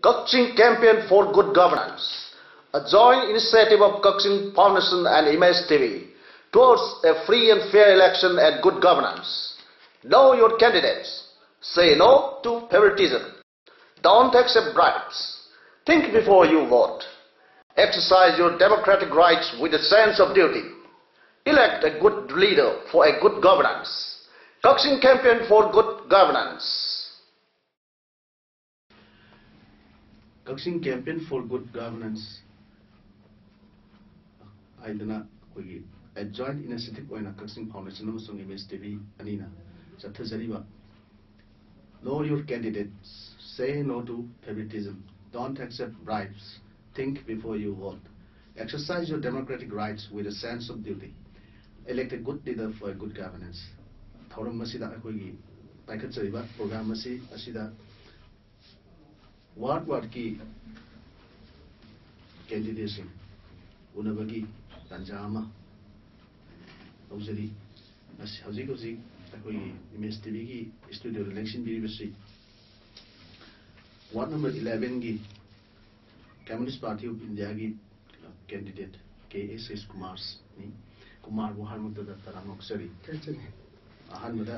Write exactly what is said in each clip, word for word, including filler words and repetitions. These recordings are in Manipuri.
Kakching Campaign for Good Governance, a joint initiative of Kakching Foundation and Image T V, towards a free and fair election and good governance. Know your candidates. Say no to favoritism. Don't accept bribes. Think before you vote. Exercise your democratic rights with a sense of duty. Elect a good leader for a good governance. Kakching Campaign for Good Governance. Kakching Campaign for Good Governance ꯍꯥꯏꯗꯅ ꯑꯩꯈꯣꯏꯒꯤ a joint initiative ꯑꯣꯏꯅ Kakching Foundation ꯑꯃꯁꯨꯡ Image T V ꯑꯅꯤꯅ ꯆꯠꯊꯖꯔꯤꯕ Know your candidates, say no to favoritism, don't accept bribes, think before you vote, exercise your democratic rights with a sense of duty, elect a good leader for a good governance. ꯊꯧꯔꯝ ꯑꯁꯤꯗ ꯑꯩꯈꯣꯏꯒꯤ ꯄꯥꯏꯈꯠꯆꯔꯤꯕ program ꯑꯁꯤ ꯑꯁꯤꯗ ward wardꯀꯤ candidateꯁꯤꯡ ꯎꯅꯕꯒꯤ ꯇꯥꯟꯖꯥ ꯑꯃ ꯂꯧꯖꯔꯤ꯫ ꯑꯁꯤ ꯍꯧꯖꯤꯛ ꯍꯧꯖꯤꯛ ꯑꯩꯈꯣꯏꯒꯤ Image T Vꯒꯤ studioꯗ ꯂꯦꯡꯁꯤꯟꯕꯤꯔꯤꯕꯁꯤ ward number elevenꯒꯤ Communist Party of Indiaꯒꯤ candidate K S Kumar ꯅꯤ꯫ ꯀꯨꯃꯥꯔꯕꯨ ꯑꯍꯥꯟꯕꯗ ꯇꯔꯥꯝꯅ ꯑꯣꯛꯆꯔꯤ꯫ ꯑꯍꯥꯟꯕꯗ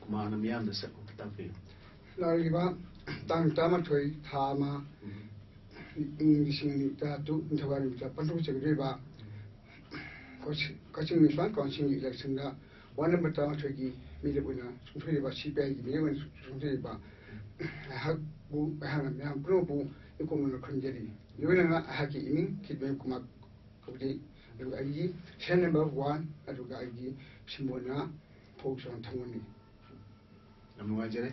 ꯀꯨꯃꯥꯔꯅ ꯃꯤꯌꯥꯝꯗ ꯁꯛ ꯑꯃꯨꯛꯇ ꯇꯥꯛꯄꯤꯌꯨ꯫ ꯂꯥꯛꯂꯤꯕ ꯇꯥꯡ ꯇꯔꯥꯃꯥꯊꯣꯏ, ꯊꯥ ꯑꯃ, ꯏꯪ ꯂꯤꯁꯤꯡ ꯑꯅꯤ ꯇꯔꯥꯇꯔꯨꯛ ꯅꯤꯡꯊꯧꯀꯥꯕ ꯅꯨꯃꯤꯠꯇ ꯄꯥꯡꯊꯣꯛꯆꯒꯗꯧꯔꯤꯕ ꯀꯛꯆꯤꯡ Municipal Councilꯒꯤ electionꯗ ward number ꯇꯔꯥꯃꯥꯊꯣꯏꯒꯤ ꯃꯤꯔꯦꯞ ꯑꯣꯏꯅ ꯆꯣꯡꯊꯣꯛꯏꯕ, CPIꯒꯤ ꯃꯤꯔꯦꯞ ꯑꯣꯏꯅ ꯆꯣꯡꯊꯣꯛꯏꯕ ꯑꯩꯍꯥꯛꯄꯨ, ꯑꯩꯍꯥꯛꯅ ꯃꯌꯥꯝ ꯄꯨꯝꯅꯃꯛꯄꯨ ꯏꯀꯣꯛ ꯃꯅꯨꯡ ꯈꯨꯔꯨꯝꯖꯔꯤ꯫ ꯂꯣꯏꯅꯅ ꯑꯩꯍꯥꯛꯀꯤ ꯏꯃꯤꯡ ꯈꯤꯗꯃꯌꯨꯝ ꯀꯨꯃꯥꯔ ꯀꯧꯖꯩ꯫ ꯑꯗꯨꯒ ꯑꯩꯒꯤ serial number one, ꯑꯗꯨꯒ ꯑꯩꯒꯤ ꯁꯤꯝꯕꯣꯜꯅ ꯐꯧ ꯆꯔꯣꯡ ꯊꯥꯡꯒꯣꯜꯅꯤ꯫ ꯌꯥꯝ ꯅꯨꯡꯉꯥꯏꯖꯔꯦ꯫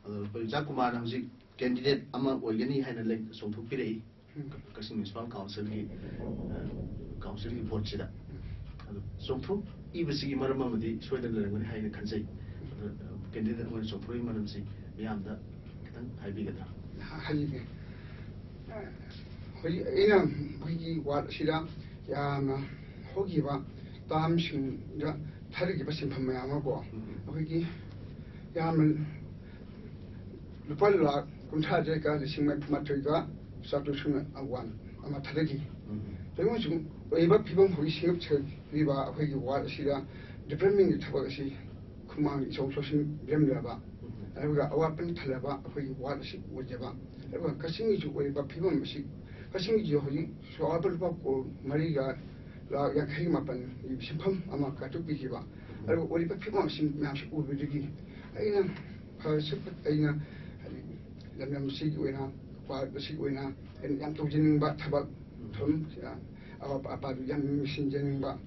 ꯑꯗꯣ ꯑꯩꯈꯣꯏ ꯑꯣꯖꯥ ꯀꯨꯃꯥꯔꯅ ꯍꯧꯖꯤꯛ candidate ꯑꯃ ꯑꯣꯏꯒꯅꯤ ꯍꯥꯏꯅ ꯂꯦꯡ-, ꯆꯣꯡꯊꯣꯛꯄꯤꯔꯛꯏ꯫ ꯀꯛꯆꯤꯡ Municipal Councilꯒꯤ, ꯑ, councilꯒꯤ voteꯁꯤꯗ꯫ ꯑꯗꯣ ꯆꯣꯡꯊꯣꯛꯏꯕꯁꯤꯒꯤ ꯃꯔꯝ ꯑꯃꯗꯤ ꯁꯣꯏꯗꯅ ꯂꯩꯔꯝꯒꯅꯤ ꯍꯥꯏꯅ ꯈꯟꯖꯩ꯫ ꯑꯗꯣ, ꯑ, candidate ꯑꯃ ꯑꯣꯏꯅ ꯆꯣꯡꯊꯣꯛꯏ ꯃꯔꯝꯁꯤ ꯃꯤꯌꯥꯝꯗ ꯈꯤꯇꯪ ꯍꯥꯏꯕꯤꯒꯗ꯭ꯔꯥ? ꯍꯥꯏꯖꯒꯦ꯫ ꯍꯧꯖꯤꯛ ꯑꯩꯅ ꯑꯩꯈꯣꯏꯒꯤ ward ꯑꯁꯤꯗ ꯌꯥꯝꯅ ꯍꯧꯈꯤꯕ termꯁꯤꯡꯗ ꯊꯥꯗꯈꯤꯕ ꯁꯦꯟꯐꯝ ꯃꯌꯥꯝ ꯑꯃ ꯀꯣ, ꯑꯩꯈꯣꯏꯒꯤ ꯌꯥꯝꯅ ꯂꯨꯄꯥ ꯂꯥꯈ ꯀꯨꯟꯊ꯭ꯔꯥ ꯇꯔꯦꯠꯀ ꯂꯤꯁꯤꯡ ꯃꯔꯤꯐꯨ ꯃꯥꯊꯣꯏꯒ ꯆꯥꯇ꯭ꯔꯨꯛ ꯁꯨꯞꯅ ꯋꯥꯟ ꯑꯃ ꯊꯥꯗꯈꯤ꯫ ꯂꯩꯉꯣꯏꯁꯨ ꯑꯣꯏꯔꯤꯕ ꯐꯤꯕꯝ ꯍꯧꯖꯤꯛ ꯁꯦꯝꯒꯠꯆꯔꯤꯕ ꯑꯩꯈꯣꯏꯒꯤ ꯋꯥꯔꯗ ꯑꯁꯤꯗ ꯗꯤꯕ꯭ꯂꯞꯃꯦꯟꯒꯤ ꯊꯕꯛ ꯑꯁꯤ ꯈꯨꯃꯥꯡ ꯏꯆꯥꯎ ꯆꯥꯎꯁꯤꯟꯕꯤꯔꯝꯂꯕ, ꯑꯗꯨꯒ ꯑꯋꯥꯠꯄꯅ ꯊꯜꯂꯕ ꯑꯩꯈꯣꯏꯒꯤ ꯋꯥꯔꯗ ꯑꯁꯤ ꯑꯣꯏꯖꯕ, ꯑꯗꯨꯒ ꯀꯛꯆꯤꯡꯒꯤꯁꯨ ꯑꯣꯏꯔꯤꯕ ꯐꯤꯕꯝ ꯑꯁꯤ, ꯀꯛꯆꯤꯡꯒꯤꯁꯨ ꯍꯧꯖꯤꯛ ꯆꯥꯎꯔꯥꯛꯄ ꯂꯨꯄꯥ ꯀꯣꯔ ꯃꯔꯤꯒ ꯂꯥꯈ ꯌꯥꯡꯈꯩ ꯃꯥꯄꯟꯒꯤ ꯁꯦꯟꯐꯝ ꯑꯃ ꯀꯥꯏꯊꯣꯛꯄꯤꯈꯤꯕ, ꯑꯗꯨꯒ ꯑꯣꯏꯔꯤꯕ ꯐꯤꯕꯝ ꯑꯁꯤ ꯃꯌꯥꯝꯁꯤ ꯎꯕꯗꯒꯤ ꯑꯩꯅ ꯐꯔꯁꯨ ꯐꯠ-, ꯑꯩꯅ ꯍꯥꯏꯗꯤ ꯂꯝꯗꯝ ꯑꯁꯤꯒꯤ ꯑꯣꯏꯅ, ꯋꯥꯔꯗ ꯑꯁꯤꯒꯤ ꯑꯣꯏꯅ ꯑꯩꯅ ꯌꯥꯝ ꯇꯧꯖꯅꯤꯡꯕ ꯊꯕꯛ ꯊꯧꯔꯝ, ꯑ, ꯑꯋꯥꯠꯄ ꯑꯄꯥꯗꯨ ꯌꯥꯝ ꯃꯦꯟꯁꯤꯟꯖꯅꯤꯡꯕ,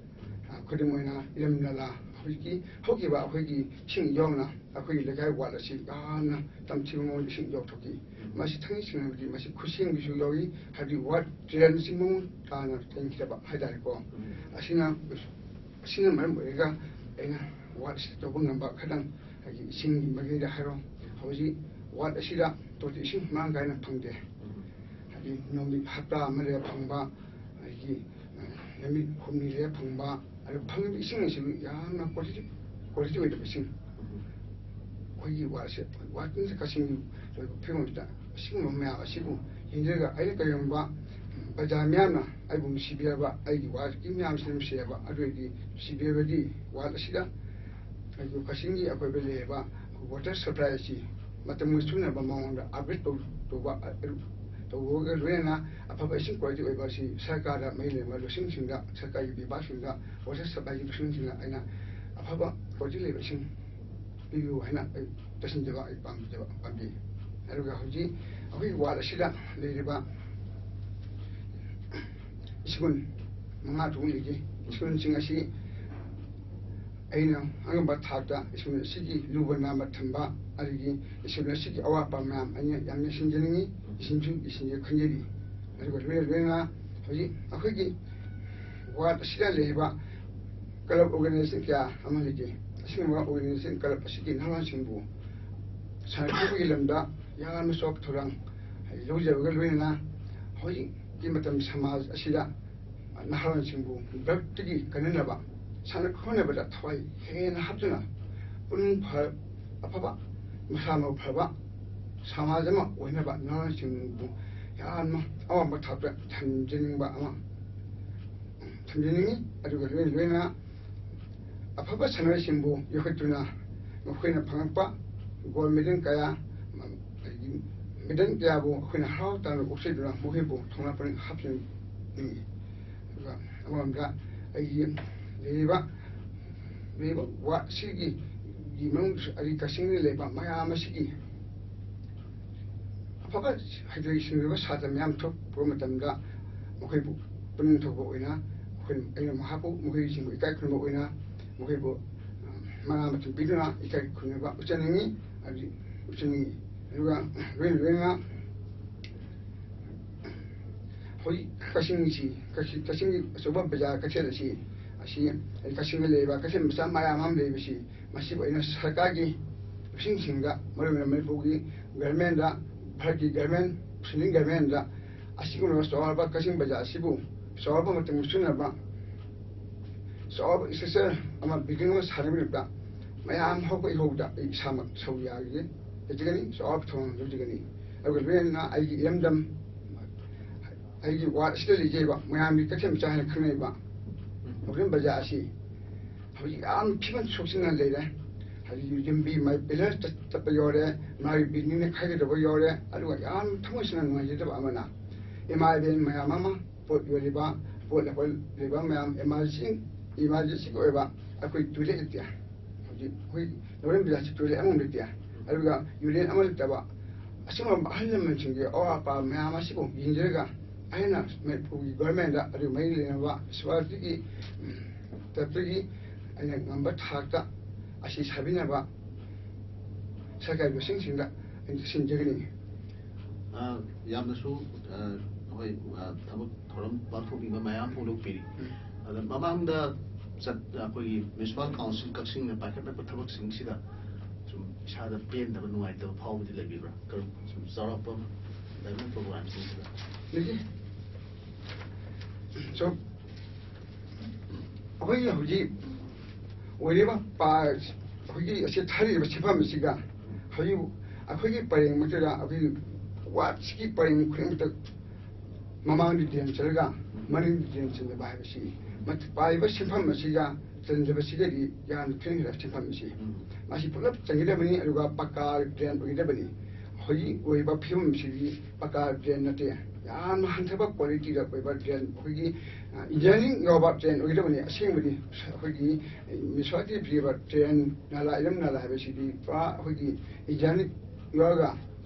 ꯑ, ꯈꯨꯗꯝ ꯑꯣꯏꯅ ꯏꯔꯝ ꯅꯂꯥ, ꯍꯧꯖꯤꯛꯀꯤ ꯍꯧꯈꯤꯕ ꯑꯩꯈꯣꯏꯒꯤ ꯏꯁꯤꯡ ꯌꯥꯎꯅ ꯑꯩꯈꯣꯏꯒꯤ ꯂꯩꯀꯥꯏ ꯋꯥꯔꯗ ꯑꯁꯤ ꯌꯥꯝꯅ ꯇꯝꯊꯤꯕ ꯃꯑꯣꯡꯗ ꯏꯁꯤꯡ ꯌꯥꯎꯊꯣꯛꯈꯤ꯫ ꯃꯁꯤ ꯊꯥꯡꯒꯩ ꯁꯦꯡꯅꯕꯗꯤ ꯃꯁꯤ ꯈꯨꯠꯁꯦꯝꯒꯤꯁꯨ ꯌꯥꯎꯏ, ꯍꯥꯏꯕꯗꯤ ꯋꯥꯔꯗ ꯗ꯭ꯔꯦꯟꯁꯤ ꯃꯑꯣꯡ ꯇꯥꯅ ꯆꯦꯟꯈꯤꯗꯕ ꯍꯥꯏꯇꯥꯔꯦꯀꯣ꯫ ꯑꯁꯤꯅ, ꯑꯁꯤꯅ ꯃꯔꯝ ꯑꯣꯏꯔꯒ ꯑꯩꯅ ꯋꯥꯔꯗ ꯑꯁꯤꯗ ꯇꯧꯕ ꯉꯝꯕ ꯈꯇꯪ, ꯍꯥꯏꯗꯤ ꯏꯁꯤꯡꯒꯤ ꯃꯥꯏꯀꯩꯗ ꯍꯥꯏꯔꯣ, ꯍꯧꯖꯤꯛ ꯋꯥꯔꯗ ꯑꯁꯤꯗ ꯇꯣꯇꯤ ꯏꯁꯤꯡ ꯃꯔꯥꯡ ꯀꯥꯏꯅ ꯐꯪꯗꯦ꯫ ꯍꯥꯏꯗꯤ ꯅꯨꯃꯤꯠ ꯍꯞꯇꯥ ꯑꯃ ꯂꯩꯔ ꯐꯪꯕ, ꯑꯗꯒꯤ, ꯑ, ꯅꯨꯃꯤꯠ ꯍꯨꯝꯅꯤ ꯂꯩꯔ ꯐꯪꯕ, ꯑꯗꯨ ꯐꯪꯉꯤꯕ ꯏꯁꯤꯡ ꯑꯁꯤꯕꯨ ꯌꯥꯝꯅ ꯀ꯭ꯋꯥꯂꯤꯇꯤ, ꯀ꯭ꯋꯥꯂꯤꯇꯤ ꯑꯣꯏꯗꯕ ꯏꯁꯤꯡ꯫ ꯑꯩꯈꯣꯏꯒꯤ ꯋꯥꯔꯗꯁꯦ, ꯋꯥꯔꯗ ꯀꯛꯆꯤꯡꯒꯤ ꯑꯣꯏꯕ ꯐꯤꯕꯝꯁꯤꯗ ꯑꯁꯤꯒꯨꯝꯕ ꯃꯌꯥꯝ ꯑꯁꯤꯕꯨ ꯌꯦꯡꯖꯔꯒ ꯑꯩꯅ ꯀꯔꯤꯒꯨꯝꯕ ꯕꯖꯥꯔ ꯃꯤꯌꯥꯝꯅ ꯑꯩꯕꯨ ꯅꯨꯡꯁꯤꯕꯤꯔꯕ, ꯑꯩꯒꯤ ꯋꯥꯔꯗꯀꯤ ꯃꯤꯌꯥꯝꯁꯤꯅ ꯅꯨꯡꯁꯤꯔꯕ, ꯑꯗꯨ ꯑꯣꯏꯔꯗꯤ ꯅꯨꯡꯁꯤꯕꯤꯔꯕꯗꯤ ꯋꯥꯔꯗ ꯑꯁꯤꯗ ꯑꯩꯈꯣꯏ ꯀꯛꯆꯤꯡꯒꯤ ꯑꯀꯣꯏꯕꯗ ꯂꯩꯔꯤꯕ ꯋꯥꯇꯔ ꯁꯄ꯭ꯂꯥꯏ ꯑꯁꯤ ꯃꯇꯝꯒ ꯆꯨꯅꯕ ꯃꯑꯣꯡꯗ ꯑꯞꯒ꯭ꯔꯦꯗ ꯇꯧ-, ꯇꯧꯕ, ꯑ, ꯇꯧꯕꯒ ꯂꯣꯏꯅꯅ ꯑꯐꯕ ꯏꯁꯤꯡ ꯀ꯭ꯋꯥꯂꯤꯇꯤ ꯑꯣꯏꯕ ꯑꯁꯤ ꯁꯔꯀꯥꯔꯗ ꯃꯔꯤ ꯂꯩꯅꯕ ꯂꯨꯆꯤꯡꯁꯤꯡꯗ, ꯁꯔꯀꯥꯔꯒꯤ ꯕꯤꯚꯥꯒꯁꯤꯡꯗ, ꯋꯥꯇꯔ ꯁꯄ꯭ꯂꯥꯏꯒꯤ ꯂꯨꯆꯤꯡꯁꯤꯡꯗ ꯑꯩꯅ ꯑꯐꯕ ꯀ꯭ꯋꯥꯂꯤꯇꯤ ꯂꯩꯕ ꯏꯁꯤꯡ ꯄꯤꯕꯤꯌꯨ ꯍꯥꯏꯅ ꯑꯩ ꯇꯥꯁꯤꯟꯖꯕ, ꯑꯩ ꯄꯥꯝꯖꯕ ꯄꯥꯝꯕꯤ꯫ ꯑꯗꯨꯒ ꯍꯧꯖꯤꯛ ꯑꯩꯈꯣꯏꯒꯤ ꯋꯥꯔꯗ ꯑꯁꯤꯗ ꯂꯩꯔꯤꯕ ꯁ꯭ꯀꯨꯜ ꯃꯉꯥ ꯇꯔꯨꯛ ꯂꯩꯖꯩ꯫ ꯁ꯭ꯀꯨꯜꯁꯤꯡ ꯑꯁꯤ ꯑꯩꯅ ꯑꯉꯝꯕ ꯊꯥꯛꯇ ꯁ꯭ꯀꯨꯜ ꯑꯁꯤꯒꯤ ꯂꯨꯕ ꯅꯥꯟꯕ ꯊꯝꯕ, ꯑꯗꯒꯤ ꯁ꯭ꯀꯨꯜ ꯑꯁꯤꯒꯤ ꯑꯋꯥꯠꯄ ꯃꯌꯥꯝ ꯑꯩꯅ ꯌꯥꯝ ꯌꯦꯡꯁꯤꯟꯖꯅꯤꯡꯉꯤ, ꯌꯦꯡꯁꯤꯟꯁꯨ ꯌꯦꯡꯁꯤꯟꯒꯦ ꯈꯟꯖꯔꯤ꯫ ꯑꯗꯨꯒ ꯂꯣꯏꯅ ꯂꯣꯏꯅꯅ ꯍꯧꯖꯤꯛ ꯑꯩꯈꯣꯏꯒꯤ ꯋꯥꯔꯗ ꯑꯁꯤꯗ ꯂꯩꯔꯤꯕ ꯀ꯭ꯂꯕ ꯑꯣꯔꯒꯅꯥꯏꯖꯦꯁꯟ ꯀꯌꯥ ꯑꯃ ꯂꯩꯖꯩ꯫ ꯑꯁꯤꯒꯨꯝꯕ ꯑꯣꯔꯒꯅꯥꯏꯖꯦꯁꯟ ꯀ꯭ꯂꯕ ꯑꯁꯤꯒꯤ ꯅꯍꯥꯔꯣꯜꯁꯤꯡꯕꯨ ꯁꯥꯟꯅ ꯈꯣꯠꯅꯕꯒꯤ ꯂꯝꯗ ꯌꯥꯝꯅ ꯆꯥꯎꯕ ꯊꯧꯗꯥꯡ ꯂꯧꯖꯕꯒ ꯂꯣꯏꯅꯅ ꯍꯧꯖꯤꯛꯀꯤ ꯃꯇꯝ ꯁꯃꯥꯖ ꯑꯁꯤꯗ ꯅꯍꯥꯔꯣꯜꯁꯤꯡꯕꯨ ꯗ꯭ꯔꯒꯇꯒꯤ ꯀꯟꯅꯅꯕ ꯁꯥꯟꯅ ꯈꯣꯠꯅꯕꯗ ꯊꯋꯥꯏ ꯍꯦꯟꯅ ꯍꯥꯞꯇꯨꯅ ꯄꯨꯛꯅꯤꯡ ꯐ-, ꯑꯐꯕ, ꯃꯁꯥ ꯃꯎ ꯐꯕ, ꯁꯃꯥꯖ ꯑꯃ ꯑꯣꯏꯅꯕ ꯅꯍꯥꯁꯤꯡꯕꯨ ꯌꯥꯝꯅ ꯑꯋꯥꯡꯕ ꯊꯥꯛꯇ ꯊꯝꯖꯅꯤꯡꯕ ꯑꯃ ꯊꯝꯖꯅꯤꯡꯉꯤ꯫ ꯑꯗꯨꯒ ꯂꯣꯏꯅ ꯂꯣꯏꯅꯅ ꯑꯐꯕ ꯁꯥꯟꯅꯔꯣꯏꯁꯤꯡꯕꯨ ꯌꯣꯛꯈꯠꯇꯨꯅ ꯃꯈꯣꯏꯅ ꯐꯪꯂꯛꯄ ꯒꯣꯜ ꯃꯦꯗꯜ ꯀꯌꯥ, ꯃꯦꯗꯜ ꯀꯌꯥꯕꯨ ꯑꯩꯈꯣꯏꯅ ꯍꯔꯥꯎ ꯇꯌꯥꯝꯅ ꯑꯣꯛꯆꯗꯨꯅ ꯃꯈꯣꯏꯕꯨ ꯊꯧꯅꯥ ꯄꯨꯛꯅꯤꯡ ꯍꯥꯞꯆꯅꯤꯡꯉꯤ꯫ ꯑꯗꯨꯒ ꯑꯃꯔꯣꯝꯗ ꯑꯩꯒꯤ ꯂꯩꯔꯤꯕ, ꯂꯩꯔꯤꯕ ꯋꯥꯔꯗ ꯑꯁꯤꯒꯤ ꯃꯅꯨꯡꯗꯁꯨ ꯑꯩꯒꯤ ꯀꯛꯆꯤꯡꯗ ꯂꯩꯕ ꯃꯌꯥꯝ ꯑꯁꯤꯒꯤ ꯑꯐꯕ ꯍꯩꯊꯣꯏ ꯁꯤꯡꯊꯣꯏꯕ ꯁꯥꯇ꯭ꯔ ꯃꯌꯥꯝ ꯊꯣꯛꯄ ꯃꯇꯝꯗ ꯃꯈꯣꯏꯕꯨ ꯄꯨꯛꯅꯤꯡ ꯊꯧꯒꯠꯄ ꯑꯣꯏꯅ ꯑꯩꯈꯣꯏ, ꯑꯩꯅ ꯃꯍꯥꯛꯄꯨ, ꯃꯈꯣꯏꯁꯤꯡꯕꯨ ꯏꯀꯥꯏ ꯈꯨꯝꯅꯕ ꯑꯣꯏꯅ ꯃꯈꯣꯏꯕꯨ, ꯑ, ꯃꯅꯥ ꯃꯊꯨꯝ ꯄꯤꯗꯨꯅ ꯏꯀꯥꯏ ꯈꯨꯝꯅꯕ ꯎꯠꯆꯅꯤꯡꯉꯤ, ꯍꯥꯏꯕꯗꯤ ꯎꯠꯆꯅꯤꯡꯉꯤ꯫ ꯑꯗꯨꯒ ꯂꯣꯏꯅ ꯂꯣꯏꯅꯅ ꯍꯧꯖꯤꯛ ꯀꯛꯆꯤꯡꯁꯤ, ꯀꯛꯆꯤꯡ, ꯀꯛꯆꯤꯡꯒꯤ ꯑꯆꯧꯕ ꯕꯖꯥꯔ ꯀꯩꯊꯦꯜ ꯑꯁꯤ, ꯑꯁꯤ ꯀꯛꯆꯤꯡꯗ ꯂꯩꯔꯤꯕ ꯀꯩꯊꯦꯜ ꯃꯆꯥ ꯃꯌꯥꯝ ꯑꯃ ꯂꯩꯕꯁꯤ, ꯃꯁꯤꯕꯨ ꯑꯩꯅ ꯁꯔꯀꯥꯔꯒꯤ ꯂꯨꯆꯤꯡꯁꯤꯡꯗ, ꯃꯔꯨꯑꯣꯏꯅ ꯃꯅꯤꯄꯨꯔꯒꯤ ꯒꯔꯃꯦꯟꯗ, ꯚꯥꯔꯠꯀꯤ ꯒꯔꯃꯦꯟ, ꯁꯦꯟꯇ꯭ꯔꯦꯜ ꯒꯔꯃꯦꯟꯗ ꯑꯁꯤꯒꯨꯝꯂꯕ ꯆꯥꯎꯔꯕ ꯀꯛꯆꯤꯡ ꯕꯖꯥꯔ ꯑꯁꯤꯕꯨ ꯆꯥꯎꯔꯕ ꯃꯇꯝ ꯆꯨꯅꯕ ꯆꯥꯎꯔꯕ structure ꯑꯃ, building ꯑꯃ ꯁꯥꯅꯕꯒꯤꯗꯃꯛꯇ ꯃꯌꯥꯝ ꯍꯧꯕ ꯏꯍꯧꯗ ꯑꯩ ꯏꯁꯥꯃꯛ ꯁꯔꯨꯛ ꯌꯥꯒꯅꯤ, ꯌꯥꯖꯒꯅꯤ, ꯆꯥꯎꯔꯕ ꯊꯧꯔꯥꯡ ꯂꯧꯖꯒꯅꯤ꯫ ꯑꯗꯨꯒ ꯂꯣꯏꯅꯅ ꯑꯩꯒꯤ ꯏꯔꯝꯗꯝ, ꯑꯩꯒꯤ ꯋꯥꯔꯗ ꯑꯁꯤꯗ ꯂꯩꯖꯔꯤꯕ ꯃꯌꯥꯝꯒꯤ ꯀꯩꯊꯦꯜ ꯃꯆꯥ ꯍꯥꯏꯅ ꯈꯪꯅꯔꯤꯕ ꯃꯣꯗꯔꯟ ꯕꯖꯥꯔ ꯑꯁꯤ ꯍꯧꯖꯤꯛ ꯌꯥꯝ ꯐꯤꯕꯝ ꯁꯣꯛꯆꯤꯟꯅ ꯂꯩꯔꯦ꯫ ꯍꯧꯖꯤꯛ ꯌꯨꯝꯕꯤ ꯃꯥꯏ ꯄꯤꯂꯔ ꯆꯠ-, ꯆꯠꯄ ꯌꯥꯎꯔꯦ, ꯃꯥꯒꯤ ꯕꯤꯜꯗꯤꯡꯅ ꯈꯥꯏꯒꯗꯧꯕ ꯌꯥꯎꯔꯦ꯫ ꯑꯗꯨꯒ ꯌꯥꯝ ꯊꯃꯣꯏ ꯁꯦꯡꯅ ꯅꯨꯡꯉꯥꯏꯖꯗꯕ ꯑꯃꯅ, ꯏꯃꯥ ꯏꯕꯦꯟ ꯃꯌꯥꯝ ꯑꯃ, ꯄꯣꯠ ꯌꯣꯜꯂꯤꯕ, ꯄꯣꯠ ꯂꯩꯕ ꯃꯌꯥꯝ, emergency, emergencyꯒꯤ ꯑꯣꯏꯕ ꯑꯩꯈꯣꯏ toilet ꯂꯩꯇꯦ꯫ ꯍꯧꯖꯤꯛ ꯑꯩꯈꯣꯏ ꯃꯣꯗꯔꯟ ꯕꯖꯥꯔꯁꯤ toilet ꯑꯃ ꯂꯩꯇꯦ꯫ ꯑꯗꯨꯒ ꯌꯨꯔꯤꯟ ꯑꯃ ꯂꯩꯇꯕ꯫ ꯑꯁꯤꯒꯨꯝꯕ ꯑꯍꯜ ꯂꯃꯟꯁꯤꯡꯒꯤ ꯑꯋꯥꯠ ꯑꯄꯥ ꯃꯌꯥꯝ ꯑꯁꯤꯕꯨ ꯌꯦꯡꯖꯔꯒ ꯑꯩꯅ ꯃꯅꯤꯄꯨꯔꯒꯤ ꯒꯣꯔꯃꯦꯟꯗ, ꯑꯗꯨꯒ ꯃꯔꯤ ꯂꯩꯅꯕ ꯁꯣꯁꯥꯏꯇꯤꯒꯤ, ꯎꯝ, ꯇꯔꯞꯇꯒꯤ ꯑꯩꯅ ꯉꯝꯕ ꯊꯥꯛꯇ ꯑꯁꯤ ꯁꯥꯕꯤꯅꯕ ꯁꯔꯀꯥꯔꯒꯤ ꯂꯨꯆꯤꯡꯁꯤꯡꯗ ꯑꯩꯅ ꯁꯤꯟꯖꯒꯅꯤ꯫ ꯑ, ꯌꯥꯝꯅꯁꯨ, ꯑ, ꯑꯩꯈꯣꯏ, ꯑ, ꯊꯕꯛ ꯊꯧꯔꯝ ꯄꯥꯡꯊꯣꯛꯅꯤꯡꯕ ꯃꯌꯥꯝ ꯐꯣꯡꯗꯣꯛꯄꯤꯔꯤ꯫ ꯑꯗ ꯃꯃꯥꯡꯗ ꯆꯠ-, ꯑꯩꯈꯣꯏꯒꯤ ꯃ꯭ꯌꯨꯅꯤꯁꯤꯄꯥꯜ ꯀꯥꯎꯟꯁꯤꯜ ꯀꯛꯆꯤꯡꯅ ꯄꯥꯏꯈꯠꯂꯛꯄ ꯊꯕꯛꯁꯤꯡꯁꯤꯗ ꯁꯨꯝ ꯏꯁꯥꯗ ꯄꯦꯟꯗꯕ, ꯅꯨꯡꯉꯥꯏꯇꯕ ꯐꯥꯎꯕꯗꯤ ꯂꯩꯕꯤꯕ꯭ꯔꯥ? ꯀꯔꯝ, ꯁꯨꯝ ꯆꯥꯎꯔꯥꯛꯄ ꯑꯃ ꯗꯥꯏꯃꯟ ꯄ꯭ꯔꯣꯒ꯭ꯔꯥꯝꯁꯤꯡꯁꯤꯗ? ꯑꯗꯒꯤ ꯁꯨꯝ ꯑꯩꯈꯣꯏꯒꯤ ꯍꯧꯖꯤꯛ ꯑꯣꯏꯔꯤꯕ ꯄꯥ-, ꯑꯩꯈꯣꯏꯒꯤ ꯑꯁꯤ ꯊꯥꯔꯤꯕ ꯁꯤꯐꯝ ꯑꯁꯤꯒ ꯍꯧꯖꯤꯛ ꯑꯩꯈꯣꯏꯒꯤ ꯄꯔꯦꯡꯃꯛꯇꯗ ꯑꯩꯈꯣꯏꯒꯤ ꯋꯥꯔꯗꯁꯤꯒꯤ ꯄꯔꯦꯡ ꯈꯨꯗꯤꯡꯃꯛꯇ ꯃꯃꯥꯡꯗ ꯗ꯭ꯔꯦꯟ ꯆꯠꯂꯒ ꯃꯅꯤꯡꯗ ꯗ꯭ꯔꯦꯟ ꯆꯟꯗꯕ ꯍꯥꯏꯕꯁꯤ ꯃꯠ-, ꯄꯥꯏꯔꯤꯕ ꯁꯦꯟꯐꯝ ꯑꯁꯤꯒ ꯆꯟꯗꯕꯁꯤꯒꯗꯤ ꯌꯥꯝꯅ ꯈꯦꯠꯅꯈ꯭ꯔꯦ ꯁꯦꯟꯐꯝ ꯑꯁꯤ꯫ ꯎꯝ꯫ ꯃꯁꯤ ꯄꯨꯂꯞ ꯆꯟꯒꯗꯕꯅꯤ, ꯑꯗꯨꯒ ꯄꯀꯥ ꯗ꯭ꯔꯦꯟ ꯑꯣꯏꯒꯗꯕꯅꯤ꯫ ꯍꯧꯖꯤꯛ ꯑꯣꯏꯔꯤꯕ ꯐꯤꯕꯝꯁꯤꯗꯤ ꯄꯀꯥ ꯗ꯭ꯔꯦꯟ ꯅꯠꯇꯦ, ꯌꯥꯝꯅ ꯍꯟꯊꯕ ꯀ꯭ꯋꯥꯂꯤꯇꯤꯗ ꯑꯣꯏꯕ ꯗ꯭ꯔꯦꯟ, ꯑꯩꯈꯣꯏꯒꯤ, ꯑ, ꯏꯟꯖꯤꯅꯤꯌꯥꯔꯤꯡ ꯌꯥꯎꯕ ꯗ꯭ꯔꯦꯟ ꯑꯣꯏꯒꯗꯕꯅꯤ꯫ ꯑꯁꯦꯡꯕꯗꯤ ꯑꯩꯈꯣꯏꯒꯤ ꯃ꯭ꯌꯨꯅꯤꯁꯤꯄꯥꯂꯤꯇꯤ ꯄꯤꯔꯤꯕ ꯗ꯭ꯔꯦꯟ ꯅꯥꯂꯥ, ꯏꯔꯝ ꯅꯥꯂꯥ ꯍꯥꯏꯕꯁꯤꯗꯤ ꯄꯨꯔꯥ ꯑꯩꯈꯣꯏꯒꯤ ꯏꯟꯖꯤꯅꯤꯌꯥꯔꯤꯡ ꯌꯥꯎꯔꯒ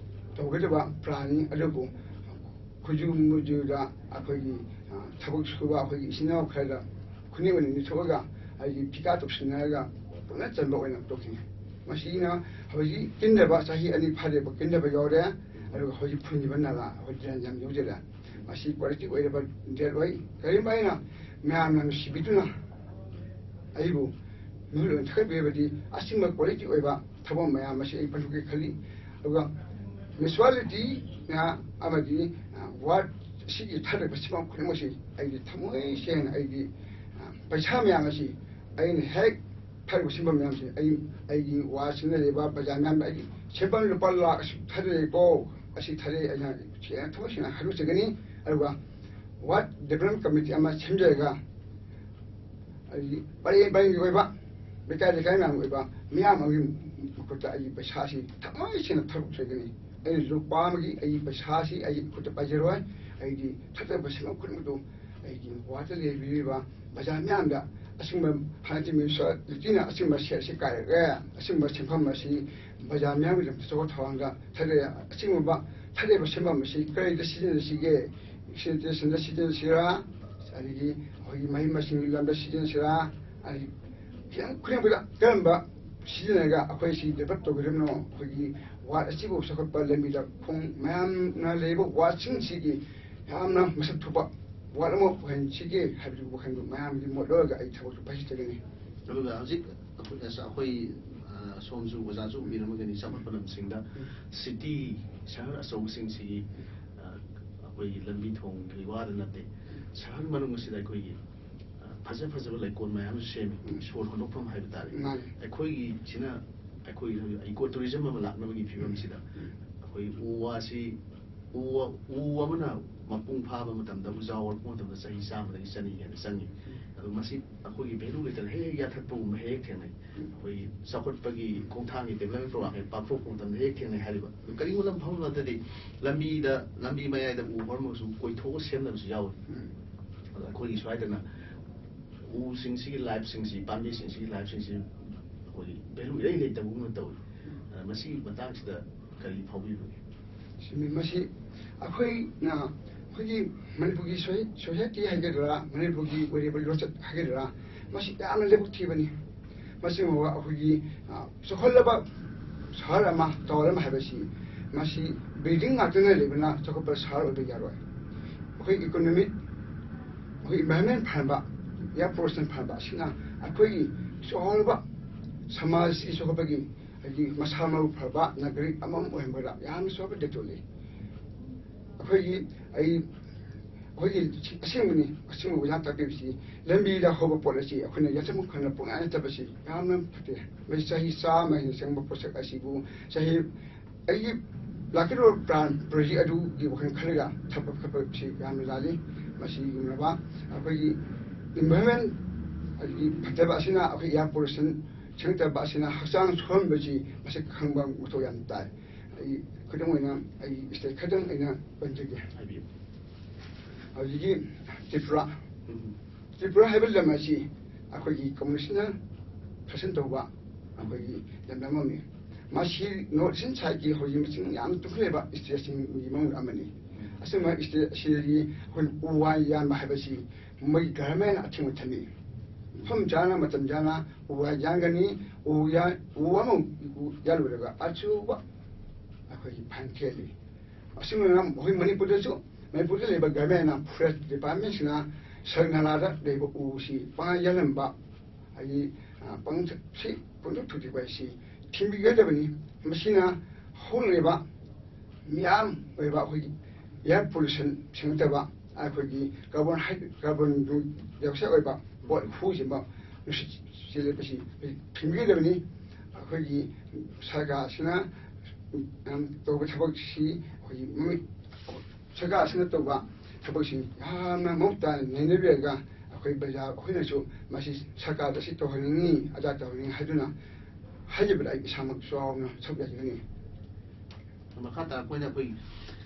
ꯇꯧꯒꯗꯕ ꯄ꯭ꯂꯥꯟꯅꯤ꯫ ꯑꯗꯨꯕꯨ ꯈꯨꯖꯨ ꯃꯨꯖꯨꯗ ꯑꯩꯈꯣꯏꯒꯤ, ꯑ, ꯊꯕꯛ ꯁꯨꯕ ꯑꯩꯈꯣꯏꯒꯤ ꯏꯆꯤꯟ ꯏꯅꯥꯎ ꯈꯔꯗ ꯈꯨꯅꯦꯛ ꯑꯣꯏꯅ ꯅꯤꯊꯣꯛꯑꯒ ꯑꯩꯒꯤ ꯐꯤꯀꯥ ꯇꯧꯁꯤꯟꯅꯔꯒ ꯄꯨꯟꯅ ꯆꯟꯕ ꯑꯣꯏꯅ ꯇꯧꯈꯤꯅꯤ꯫ ꯃꯁꯤꯅ ꯍꯧꯖꯤꯛ ꯀꯤꯟꯗꯕ ꯆꯍꯤ ꯑꯅꯤ ꯐꯥꯔꯦꯕ ꯀꯤꯟꯗꯕ ꯌꯥꯎꯔꯦ, ꯑꯗꯨꯒ ꯍꯧꯖꯤꯛ ꯐꯨꯟꯈꯤꯕ ꯅꯥꯂꯥ ꯑꯩꯈꯣꯏ ꯗ꯭ꯔꯦꯟ ꯌꯥꯝ ꯌꯧꯖꯔꯦ꯫ ꯃꯁꯤ ꯀ꯭ꯋꯥꯂꯤꯇꯤ ꯑꯣꯏꯔꯕ ꯗ꯭ꯔꯦꯟ ꯑꯣꯏ꯫ ꯀꯔꯤꯒꯨꯝꯕ ꯑꯩꯅ ꯃꯌꯥꯝꯅ ꯅꯨꯡꯁꯤꯕꯤꯗꯨꯅ ꯑꯩꯕꯨ ꯃꯤꯍꯨꯠ ꯑꯣꯏꯅ ꯊꯥꯒꯠꯄꯤꯔꯕꯗꯤ ꯑꯁꯤꯒꯨꯝꯕ ꯀ꯭ꯋꯥꯂꯤꯇꯤ ꯑꯣꯏꯕ ꯊꯕꯛ ꯃꯌꯥꯝ ꯑꯁꯤ ꯑꯩ ꯄꯥꯡꯊꯣꯛꯀꯦ ꯈꯜꯂꯤ꯫ ꯑꯗꯨꯒ ꯃ꯭ꯌꯨꯅꯤꯁꯤꯄꯥꯂꯤꯇꯤꯅ ꯑꯃꯗꯤ, ꯑ, ꯋꯥꯔꯗ ꯑꯁꯤꯒꯤ ꯊꯥꯗꯔꯛꯄ ꯁꯦꯟꯐꯝ ꯈꯨꯗꯤꯡꯃꯛꯁꯤ ꯑꯩꯒꯤ ꯊꯃꯣꯏ ꯁꯦꯡꯅ ꯑꯩꯒꯤ, ꯑ, ꯄꯩꯁꯥ ꯃꯌꯥꯝ ꯑꯁꯤ ꯑꯩꯅ ꯍꯦꯛ ꯊꯥꯗꯔꯤꯕ ꯁꯦꯟꯐꯝ ꯃꯌꯥꯝꯁꯦ ꯑꯩ, ꯑꯩꯒꯤ ꯋꯥꯔꯗꯁꯤꯡꯗ ꯂꯩꯕ ꯄ꯭ꯔꯖꯥ ꯃꯌꯥꯝꯗ ꯑꯩꯒꯤ ꯁꯦꯟꯐꯝ ꯂꯨꯄꯥ ꯂꯥꯈ ꯑꯁꯨꯛ ꯊꯥꯗꯔꯛꯑꯦꯀꯣ, ꯑꯁꯤ ꯊꯥꯗꯔꯛꯑꯦ, ꯑꯩꯅ ꯁꯦꯡꯅ ꯊꯃꯣꯏ ꯁꯦꯡꯅ ꯍꯥꯏꯗꯣꯛꯆꯒꯅꯤ꯫ ꯑꯗꯨꯒ ꯋꯥꯔꯗ ꯗꯤꯕꯂꯞꯃꯦꯟ ꯀꯃꯤꯇꯤ ꯑꯃ ꯁꯦꯝꯖꯔꯒ ꯑꯩꯒꯤ ꯄꯔꯦꯡ ꯄꯔꯦꯡꯒꯤ ꯑꯣꯏꯕ, ꯂꯩꯀꯥꯏ ꯂꯩꯀꯥꯏ ꯃꯌꯥꯝꯒꯤ ꯑꯣꯏꯕ ꯃꯤꯌꯥꯝ ꯑꯃꯒꯤ ꯃꯈꯨꯠꯇ ꯑꯩꯒꯤ ꯄꯩꯁꯥꯁꯤ ꯊꯃꯣꯏ ꯁꯦꯡꯅ ꯊꯥꯗꯣꯛꯆꯒꯅꯤ꯫ ꯑꯩ ꯂꯨꯄꯥ ꯑꯃꯒꯤ ꯑꯩꯒꯤ ꯄꯩꯁꯥꯁꯤ ꯑꯩꯒꯤ ꯈꯨꯠꯇ ꯄꯥꯏꯖꯔꯣꯏ꯫ ꯑꯩꯗꯤ ꯊꯥꯗꯔꯛꯄ ꯁꯦꯟꯐꯝ ꯈꯨꯗꯤꯡꯃꯛꯇꯨ ꯑꯩꯒꯤ ꯋꯥꯔꯗꯇ ꯂꯩꯕꯤꯔꯤꯕ ꯄ꯭ꯔꯖꯥ ꯃꯤꯌꯥꯝꯗ ꯑꯁꯤꯒꯨꯝꯕ ꯍꯟꯗꯛꯀꯤ ꯃ꯭ꯌꯨꯅꯤꯁꯤꯄꯥꯂꯤꯇꯤꯅ ꯑꯁꯤꯒꯨꯝꯕ ꯁꯦꯜ ꯑꯁꯤ ꯀꯥꯏꯔꯒ ꯑꯁꯤꯒꯨꯝꯕ ꯁꯦꯟꯐꯝ ꯑꯁꯤ ꯄ꯭ꯔꯖꯥ ꯃꯤꯌꯥꯝꯒꯤꯗꯃꯛꯇ ꯆꯥꯎꯈꯠ ꯊꯧꯔꯥꯡꯗ ꯊꯥꯗꯔꯛꯑꯦ꯫ ꯑꯁꯤꯒꯨꯝꯕ ꯊꯥꯗꯔꯤꯕ ꯁꯦꯟꯐꯝ ꯑꯁꯤ ꯀꯔꯤꯗ ꯁꯤꯖꯤꯟꯅꯁꯤꯒꯦ? ꯁꯦꯅꯤꯇꯦꯁꯟꯗ ꯁꯤꯖꯤꯟꯅꯁꯤꯔꯥ? ꯑꯗꯒꯤ ꯑꯩꯈꯣꯏꯒꯤ ꯃꯍꯩ ꯃꯁꯤꯡꯒꯤ ꯂꯝꯗ ꯁꯤꯖꯤꯟꯅꯁꯤꯔꯥ? ꯑꯗꯒꯤ ꯈꯤꯇꯪ ꯈꯨꯗꯤꯡꯃꯛꯇ ꯀꯔꯝꯕ ꯁꯤꯖꯤꯟꯅꯔꯒ ꯑꯩꯈꯣꯏ ꯁꯤ ꯗꯤꯕꯂꯞ ꯇꯧꯒꯗꯕꯅꯣ? ꯑꯩꯈꯣꯏꯒꯤ ꯋꯥꯔꯗ ꯑꯁꯤꯕꯨ ꯆꯥꯎꯈꯠꯄ ꯂꯝꯕꯤꯗ ꯈꯣꯡ ꯃꯌꯥꯝꯅ ꯂꯩꯔꯤꯕ ꯋꯥꯔꯗꯁꯤꯡꯁꯤꯒꯤ ꯌꯥꯝꯅ ꯃꯁꯛ ꯊꯣꯛꯄ ꯋꯥꯔꯗ ꯑꯃ ꯑꯣꯏꯍꯟꯁꯤꯒꯦ ꯍꯥꯏꯕꯗꯨꯒꯤ ꯋꯥꯈꯜꯗꯨ ꯃꯌꯥꯝꯒꯤ ꯃꯣꯠ ꯂꯧꯔꯒ ꯑꯩ ꯊꯕꯛꯇꯨ ꯄꯥꯏꯈꯠꯆꯒꯅꯤ꯫ ꯑꯗꯨꯒ ꯍꯧꯖꯤꯛ ꯑꯩꯈꯣꯏ, ꯑꯩꯈꯣꯏ, ꯑ, ꯁꯣꯝꯁꯨ ꯑꯣꯖꯥꯁꯨ ꯎꯕꯤꯔꯝꯃꯒꯅꯤ, ꯆꯥꯎꯈꯠꯄ ꯂꯝꯁꯤꯡꯗ ꯎꯝ꯫ ꯁꯤꯇꯤ, ꯁꯍꯔ ꯑꯆꯧꯕꯁꯤꯡꯁꯤꯒꯤ, ꯑ, ꯑꯩꯈꯣꯏꯒꯤ ꯂꯝꯕꯤ ꯊꯣꯡꯒꯤ ꯋꯥꯗ ꯅꯠꯇꯦ, ꯁꯍꯔ ꯃꯅꯨꯡ ꯑꯁꯤꯗ ꯑꯩꯈꯣꯏꯒꯤ, ꯑ, ꯐꯖ ꯐꯖꯕ ꯂꯩꯀꯣꯜ ꯃꯌꯥꯝ ꯑꯃꯁꯨ ꯁꯦꯝꯃꯤ, ꯎꯝ꯫ ꯁꯣꯔ ꯍꯣꯟꯗꯣꯛꯐꯝ ꯍꯥꯏꯕ ꯇꯥꯔꯦ꯫ ꯃꯥꯅꯤ꯫ ꯑꯩꯈꯣꯏꯒꯤꯁꯤꯅ ꯑꯩꯈꯣꯏ ꯍꯧꯖꯤꯛ ꯏꯀꯣ ꯇꯨꯔꯤꯖꯝ ꯑꯃ ꯂꯥꯛꯅꯕꯒꯤ ꯐꯤꯕꯝꯁꯤꯗ ꯑꯩꯈꯣꯏ ꯎ ꯋꯥꯁꯤ, ꯎ ꯋꯥ, ꯎ ꯑꯃꯅ ꯃꯄꯨꯡ ꯐꯥꯕ ꯃꯇꯝꯗ, ꯎꯖꯥꯎ ꯑꯣꯜꯂꯛꯄ ꯃꯇꯝꯗ ꯆꯍꯤ ꯆꯥꯝꯃꯗꯒꯤ ꯆꯅꯤ ꯍꯦꯟꯅ ꯆꯪꯉꯤ꯫ ꯑꯗꯨ ꯃꯁꯤ ꯑꯩꯈꯣꯏꯒꯤ ꯚꯦꯂꯨ ꯂꯩꯇꯅ ꯍꯦꯛ ꯍꯦꯛ ꯌꯥꯊꯠꯄꯒꯨꯝꯕ ꯍꯦꯛ ꯍꯦꯛ ꯊꯦꯡꯅꯩ꯫ ꯑꯩꯈꯣꯏꯒꯤ ꯆꯥꯎꯈꯠꯄꯒꯤ ꯈꯣꯡꯊꯥꯡꯒꯤ ꯗꯦꯕꯂꯞꯃꯦꯟ ꯄ꯭ꯔꯣꯒ꯭ꯔꯥꯝ ꯍꯦꯛ ꯄꯥꯡꯊꯣꯛꯄ ꯃꯇꯝꯗ ꯍꯦꯛ ꯊꯦꯡꯅꯩ ꯍꯥꯏꯔꯤꯕ꯫ ꯑꯗꯨ ꯀꯔꯤꯒꯨꯝꯕ ꯂꯝ ꯐꯥꯎ ꯅꯠꯇ꯭ꯔꯗꯤ ꯂꯝꯕꯤꯗ, ꯂꯝꯕꯤ ꯃꯌꯥꯏꯗ ꯎ ꯍꯧꯔꯝꯃꯒꯁꯨ ꯀꯣꯏꯊꯣꯛꯑ ꯁꯦꯝꯅꯕꯁꯨ ꯌꯥꯎꯏ꯫ ꯑꯗꯣ ꯑꯩꯈꯣꯏꯒꯤ ꯁ꯭ꯋꯥꯏꯗꯅ ꯎꯁꯤꯡꯁꯤꯒꯤ ꯂꯥꯏꯐꯁꯤꯡꯁꯤ, ꯄꯥꯝꯕꯤꯁꯤꯡꯁꯤꯒꯤ ꯂꯥꯏꯐꯁꯤꯡꯁꯤ ꯑꯩꯈꯣꯏꯒꯤ ꯚꯦꯂꯨ ꯏꯔꯩ ꯂꯩꯇꯕꯒꯨꯝꯅ ꯇꯧꯏ꯫ ꯑꯗ ꯃꯁꯤꯒꯤ ꯃꯇꯥꯡꯁꯤꯗ ꯀꯔꯤ ꯐꯥꯎꯕꯤꯕꯒꯦ? ꯆꯨꯝꯃꯤ꯫ ꯃꯁꯤ ꯑꯩꯈꯣꯏꯅ, ꯑꯩꯈꯣꯏꯒꯤ ꯃꯅꯤꯄꯨꯔꯒꯤ ꯁꯣꯁꯥꯏ-, ꯁꯣꯁꯥꯏꯇꯤ ꯍꯥꯏꯒꯗ꯭ꯔꯥ, ꯃꯅꯤꯄꯨꯔꯒꯤ ꯑꯣꯏꯔꯤꯕ ꯂꯣꯟꯆꯠ ꯍꯥꯏꯒꯗ꯭ꯔꯥ, ꯃꯁꯤ ꯌꯥꯝꯅ ꯂꯥꯏꯕꯛ ꯊꯤꯕꯅꯤ꯫ ꯃꯁꯤꯒꯨꯝꯕ ꯑꯩꯈꯣꯏꯒꯤ, ꯑ, ꯆꯥꯎꯈꯠꯂꯕ ꯁꯍꯔ ꯑꯃ, ꯇꯥꯎꯟ ꯑꯃ ꯍꯥꯏꯕꯁꯤ, ꯃꯁꯤ ꯕꯤꯜꯗꯤꯡ ꯉꯥꯛꯇꯅ ꯂꯩꯕꯅ ꯆꯥꯎꯈꯠꯄ ꯁꯍꯔ ꯑꯣꯏꯕ ꯌꯥꯔꯣꯏ꯫ ꯑꯩꯈꯣꯏ ꯏꯀꯣꯅꯣꯃꯤꯛ, ꯑꯩꯈꯣꯏ ꯏꯟꯚꯥꯏꯔꯣꯟꯃꯦꯟ ꯐꯍꯟꯕ, ꯏꯌꯥꯔ ꯄꯣꯂꯨꯁꯟ ꯐꯍꯟꯕ ꯑꯁꯤꯅ ꯑꯩꯈꯣꯏꯒꯤ ꯆꯥꯎꯔꯕ ꯁꯃꯥꯖꯒꯤ ꯆꯥꯎꯈꯠꯄꯒꯤ, ꯍꯥꯏꯗꯤ ꯃꯁꯥ ꯃꯎ ꯐꯕ ꯅꯥꯒꯔꯤꯛ ꯑꯃꯃꯝ ꯑꯣꯏꯍꯟꯕꯗ ꯌꯥꯝꯅ ꯆꯥꯎꯕ ꯗꯦꯠ ꯂꯩ꯫ ꯑꯩꯈꯣꯏꯒꯤ, ꯑꯩ, ꯑꯩꯈꯣꯏꯒꯤ ꯑꯁꯦꯡꯕꯅꯤ, ꯑꯁꯦꯡꯕ ꯑꯣꯖꯥ ꯇꯥꯛꯄꯤꯕꯁꯤ ꯂꯝꯕꯤꯗ ꯍꯧꯕ ꯄꯣꯠ ꯑꯁꯤ ꯑꯩꯈꯣꯏꯅ ꯌꯥꯟꯁꯪ ꯈꯟꯅ ꯄꯨꯡꯌꯥꯟ ꯌꯥꯟꯊꯠꯄꯁꯤ ꯌꯥꯝꯅ ꯐꯠꯇꯦ꯫ ꯃꯁꯤ ꯆꯍꯤ ꯆꯥꯝꯃ ꯍꯦꯟꯅ ꯆꯪꯕ ꯄꯣꯠꯁꯛ ꯑꯁꯤꯕꯨ ꯆꯍꯤ ꯑꯩꯒꯤ ꯂꯥꯛꯀꯗꯧꯔꯤꯕ ꯄ꯭ꯂꯥꯟ ꯄ꯭ꯔꯣꯖꯦꯛ ꯑꯗꯨꯒꯤ ꯋꯥꯈꯜ ꯈꯜꯂꯒ ꯊꯕꯛ ꯊꯕꯛꯁꯤ ꯌꯥꯝꯅ ꯂꯥꯜꯂꯤ꯫ ꯃꯁꯤꯒꯨꯝꯂꯕ ꯑꯩꯈꯣꯏꯒꯤ ꯏꯟꯚꯥꯏꯔꯣꯟꯃꯦꯟ ꯑꯗꯒꯤ ꯐꯠꯇꯕ ꯑꯁꯤꯅ ꯑꯩꯈꯣꯏ ꯏꯌꯥꯔ ꯄꯣꯂꯨꯁꯟ ꯁꯦꯡꯗꯕ ꯑꯁꯤꯅ ꯍꯛꯆꯥꯡ ꯁꯣꯛꯍꯟꯕꯁꯤ ꯃꯁꯤ ꯈꯪꯕ ꯃꯊꯧ ꯌꯥꯝ ꯇꯥꯏ꯫ ꯑꯩ ꯈꯨꯗꯝ ꯑꯣꯏꯅ ꯑꯩ ꯁ꯭ꯇꯦꯠ ꯈꯛꯇꯪ ꯑꯩꯅ ꯄꯟꯖꯒꯦ꯫ ꯍꯥꯏꯕꯤꯌꯨ꯫ ꯍꯧꯖꯤꯛꯀꯤ ꯇ꯭ꯔꯤꯄꯨꯔꯥ, ꯎꯝ꯫ ꯇ꯭ꯔꯤꯄꯨꯔꯥ ꯍꯥꯏꯕ ꯂꯝ ꯑꯁꯤ ꯑꯩꯈꯣꯏꯒꯤ ꯀꯝꯃꯨꯅꯤꯁꯅ ꯐꯦꯁꯟ ꯇꯧꯕ ꯑꯩꯈꯣꯏꯒꯤ ꯂꯝꯗꯝ ꯑꯃꯅꯤ꯫ ꯃꯁꯤ ꯅꯣꯔꯠ ꯏꯁ꯭ꯇꯔꯟ ꯁꯥꯏꯠꯀꯤ ꯍꯧꯖꯤꯛ ꯃꯁꯤꯡ ꯌꯥꯝꯅ ꯇꯨꯡꯈꯠꯂꯕ ꯁ꯭ꯇꯦꯠꯁꯤꯡꯒꯤ ꯃꯅꯨꯡꯗ ꯑꯃꯅꯤ꯫ ꯑꯁꯨꯝꯕ ꯁ꯭ꯇꯦꯠ ꯑꯁꯤꯗꯗꯤ ꯑꯩꯈꯣꯏ ꯎ ꯋꯥ ꯌꯥꯟꯕ ꯍꯥꯏꯕꯁꯤ ꯃꯣꯏꯒꯤ ꯒꯚꯔꯟꯃꯦꯟꯅ ꯑꯊꯤꯡꯕ ꯊꯝꯃꯤ꯫ ꯃꯐꯝ ꯆꯥꯅ, ꯃꯇꯝ ꯆꯥꯅ ꯎ ꯋꯥ ꯌꯥꯟꯒꯅꯤ, ꯎ ꯌꯥ-, ꯎ ꯑꯃ ꯌꯥꯜꯂꯨꯔꯒ ꯑꯆꯧꯕ ꯑꯩꯈꯣꯏꯒꯤ ꯐꯥꯏꯟ ꯊꯤꯍꯜꯂꯤ꯫ ꯑꯁꯨꯝꯅ ꯑꯩꯈꯣꯏ ꯃꯅꯤꯄꯨꯔꯗꯁꯨ, ꯃꯅꯤꯄꯨꯔꯗ ꯂꯩꯕ ꯒꯚꯔꯟꯃꯦꯟꯅ, ꯐꯣꯔꯦꯁ ꯗꯤꯄꯥꯔꯠꯃꯦꯟꯁꯤꯅ ꯁꯔꯛ ꯅꯂꯥꯗ ꯂꯩꯕ ꯎꯁꯤ ꯄꯪꯌꯥꯟ ꯌꯥꯜꯂꯝꯕ, ꯍꯥꯏꯗꯤ, ꯑ, ꯄꯪꯊ-, ꯁꯤ ꯄꯪꯊꯨ ꯊꯨꯗꯦꯛꯄ ꯍꯥꯏꯁꯤ ꯊꯤꯡꯕꯤꯒꯗꯕꯅꯤ꯫ ꯃꯁꯤꯅ ꯍꯧꯔꯛꯂꯤꯕ ꯃꯤꯌꯥꯝ ꯑꯣꯏꯕ ꯑꯩꯈꯣꯏꯒꯤ ꯏꯌꯥꯔ ꯄꯣꯂꯨꯁꯟ ꯁꯦꯡꯗꯣꯛꯇꯕ, ꯑꯩꯈꯣꯏꯒꯤ ꯀꯥꯔꯕꯣꯟ ꯍꯥꯏ-, ꯀꯥꯔꯕꯣꯟ ꯗꯥꯏꯑꯣꯛꯁꯥꯏꯗ ꯑꯣꯏꯕ ꯄꯣꯠ ꯍꯨꯁꯤꯟꯕ ꯅꯨꯡꯁꯤꯠ ꯁꯤꯠꯂꯛꯄꯁꯤ ꯊꯤꯡꯕꯤꯒꯗꯕꯅꯤ꯫ ꯑꯩꯈꯣꯏꯒꯤ ꯁꯔꯀꯥꯔꯁꯤꯅ, ꯎꯝ, ꯇꯧꯕ ꯊꯕꯛꯁꯤ ꯑꯩꯈꯣꯏꯒꯤ ꯃꯃꯤ-, ꯁꯔꯀꯥꯔꯁꯤꯅ ꯇꯧꯕ ꯊꯕꯛꯁꯤꯡ ꯌꯥꯝꯅ ꯃꯃꯨꯠ ꯇꯥꯅ ꯅꯩꯅꯕꯤꯔꯒ ꯑꯩꯈꯣꯏ ꯕꯖꯥꯔ ꯑꯩꯈꯣꯏꯅꯁꯨ ꯃꯁꯤ ꯁꯔꯀꯥꯔꯗ ꯁꯤ ꯇꯧꯍꯟꯅꯤꯡꯉꯤ, ꯑꯗꯥ ꯇꯧꯍꯟꯅꯤꯡꯉꯤ ꯍꯥꯏꯗꯨꯅ ꯍꯥꯏꯖꯕꯗ ꯑꯩ ꯏꯁꯥꯃꯛ ꯆꯥꯎꯅ ꯁꯔꯨꯛ ꯌꯥꯖꯒꯅꯤ꯫ ꯃꯈꯥ ꯇꯥꯔꯛꯄ ꯑꯣꯏꯅ ꯑꯩꯈꯣꯏ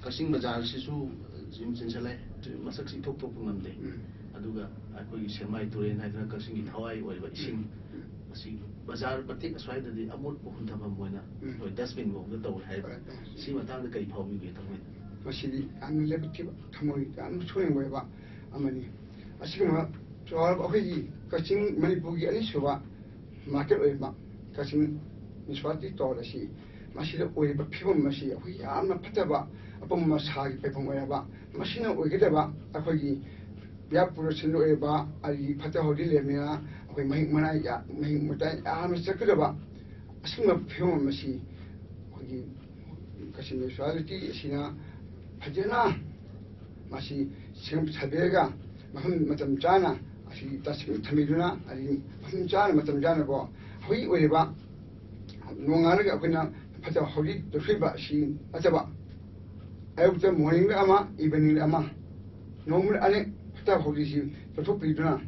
ꯀꯛꯆꯤꯡ ꯕꯖꯥꯔꯁꯤꯁꯨ ꯌꯨꯝ ꯆꯤꯟꯁꯤꯜꯂꯦ, ꯃꯁꯛꯁꯤ ꯏꯊꯣꯛ ꯊꯣꯛꯄ ꯉꯝꯗꯦ꯫ ꯎꯝ꯫ ꯑꯗꯨꯒ ꯑꯩꯈꯣꯏꯒꯤ ꯁꯦꯛꯃꯥꯏ ꯇꯨꯔꯦꯜ ꯍꯥꯏꯗꯅ ꯀꯛꯆꯤꯡꯒꯤ ꯊꯋꯥꯏ ꯑꯣꯏꯔꯤꯕ ꯏꯁꯤꯡ, ꯃꯁꯤ ꯕꯖꯥꯔ ꯃꯇꯦꯛ ꯑꯁ꯭ꯋꯥꯏꯗꯗꯤ ꯑꯃꯣꯠꯄ ꯍꯨꯟꯊꯐꯝ ꯑꯣꯏꯅ ꯎꯝ꯫ ꯑꯩꯈꯣꯏ ꯗꯁꯕꯤꯟ ꯃꯑꯣꯡꯗ ꯇꯧꯔꯦ ꯍꯥꯏꯕ, ꯍꯣꯏ, ꯍꯣꯏ꯫ ꯁꯤ ꯃꯇꯥꯡꯗ ꯀꯔꯤ ꯐꯥꯎꯕꯤꯒꯦ ꯊꯃꯣꯏꯗ? ꯃꯁꯤꯗꯤ ꯌꯥꯝꯅ ꯂꯥꯏꯕꯛ ꯊꯤꯕ, ꯊꯃꯣꯏ ꯌꯥꯝꯅ ꯁꯣꯏꯅꯤꯡꯕ ꯑꯣꯏꯕ ꯑꯃꯅꯤ꯫ ꯑꯁꯤꯒꯨꯝꯕ ꯆꯥꯎꯔꯕ ꯑꯩꯈꯣꯏꯒꯤ ꯀꯛꯆꯤꯡ, ꯃꯅꯤꯄꯨꯔꯒꯤ ꯑꯅꯤꯁꯨꯕ ꯃꯥꯔꯀꯦꯠ ꯑꯣꯏꯔꯤꯕ ꯀꯛꯆꯤꯡ ꯃ꯭ꯌꯨꯅꯤꯁꯤꯄꯥꯂꯤꯇꯤ ꯇꯥꯎꯟ ꯑꯁꯤ, ꯃꯁꯤꯗ ꯑꯣꯏꯔꯤꯕ ꯐꯤꯕꯝ ꯑꯁꯤ ꯑꯩꯈꯣꯏ ꯌꯥꯝꯅ ꯐꯠꯇꯕ, ꯑꯄꯨꯝꯕ ꯁꯥꯒꯤ ꯄꯩꯐꯝ ꯑꯣꯏꯔꯕ, ꯃꯁꯤꯅ ꯑꯣꯏꯒꯗꯕ ꯑꯩꯈꯣꯏꯒꯤ ꯏꯌꯥꯔ ꯄꯣꯂꯨꯁꯟ ꯑꯣꯏꯔꯕ, ꯑꯗꯒꯤ ꯐꯠꯇ ꯍꯥꯎꯗꯤ ꯂꯩꯔꯕꯅꯤꯅ ꯑꯩꯈꯣꯏ ꯃꯍꯤꯛ ꯃꯅꯥꯏ ꯌꯥ-, ꯃꯍꯤꯛ ꯃꯇꯥꯏ ꯌꯥꯝꯅ ꯆꯠꯀꯗꯕ ꯑꯁꯤꯒꯨꯝꯕ ꯐꯤꯕꯝ ꯑꯁꯤ ꯑꯩꯈꯣꯏꯒꯤ ꯀꯛꯆꯤꯡ ꯃ꯭ꯌꯨꯅꯤꯁꯤꯄꯥꯂꯤꯇꯤ ꯑꯁꯤꯅ ꯐꯖꯅ ꯃꯁꯤ ꯁꯦꯝ ꯁꯥꯕꯤꯔꯒ ꯃꯐꯝ ꯃꯇꯝ ꯆꯥꯅ ꯑꯁꯤ ꯗꯁꯕꯤꯟ ꯊꯝꯕꯤꯗꯨꯅ, ꯑꯗꯒꯤ ꯃꯐꯝ ꯆꯥꯅ ꯃꯇꯝ ꯆꯥꯅꯀꯣ, ꯍꯧꯖꯤꯛ ꯑꯣꯏꯔꯤꯕ ꯅꯣꯡꯉꯥꯜꯂꯒ ꯑꯩꯈꯣꯏꯅ ꯐꯠꯇ ꯍꯥꯎꯗꯤ ꯇꯧꯊꯣꯛꯏꯕ ꯑꯁꯤ ꯅꯠꯇꯕ, ꯑꯌꯨꯛꯇ ꯃꯣꯔꯅꯤꯡꯗ ꯑꯃ, ꯏꯚꯤꯅꯤꯡꯗ ꯑꯃ, ꯅꯣꯡꯃꯗ ꯑꯅꯤ ꯐꯠꯇ ꯍꯥꯎꯗꯤꯁꯤ ꯂꯧꯊꯣꯛꯄꯤꯗꯨꯅ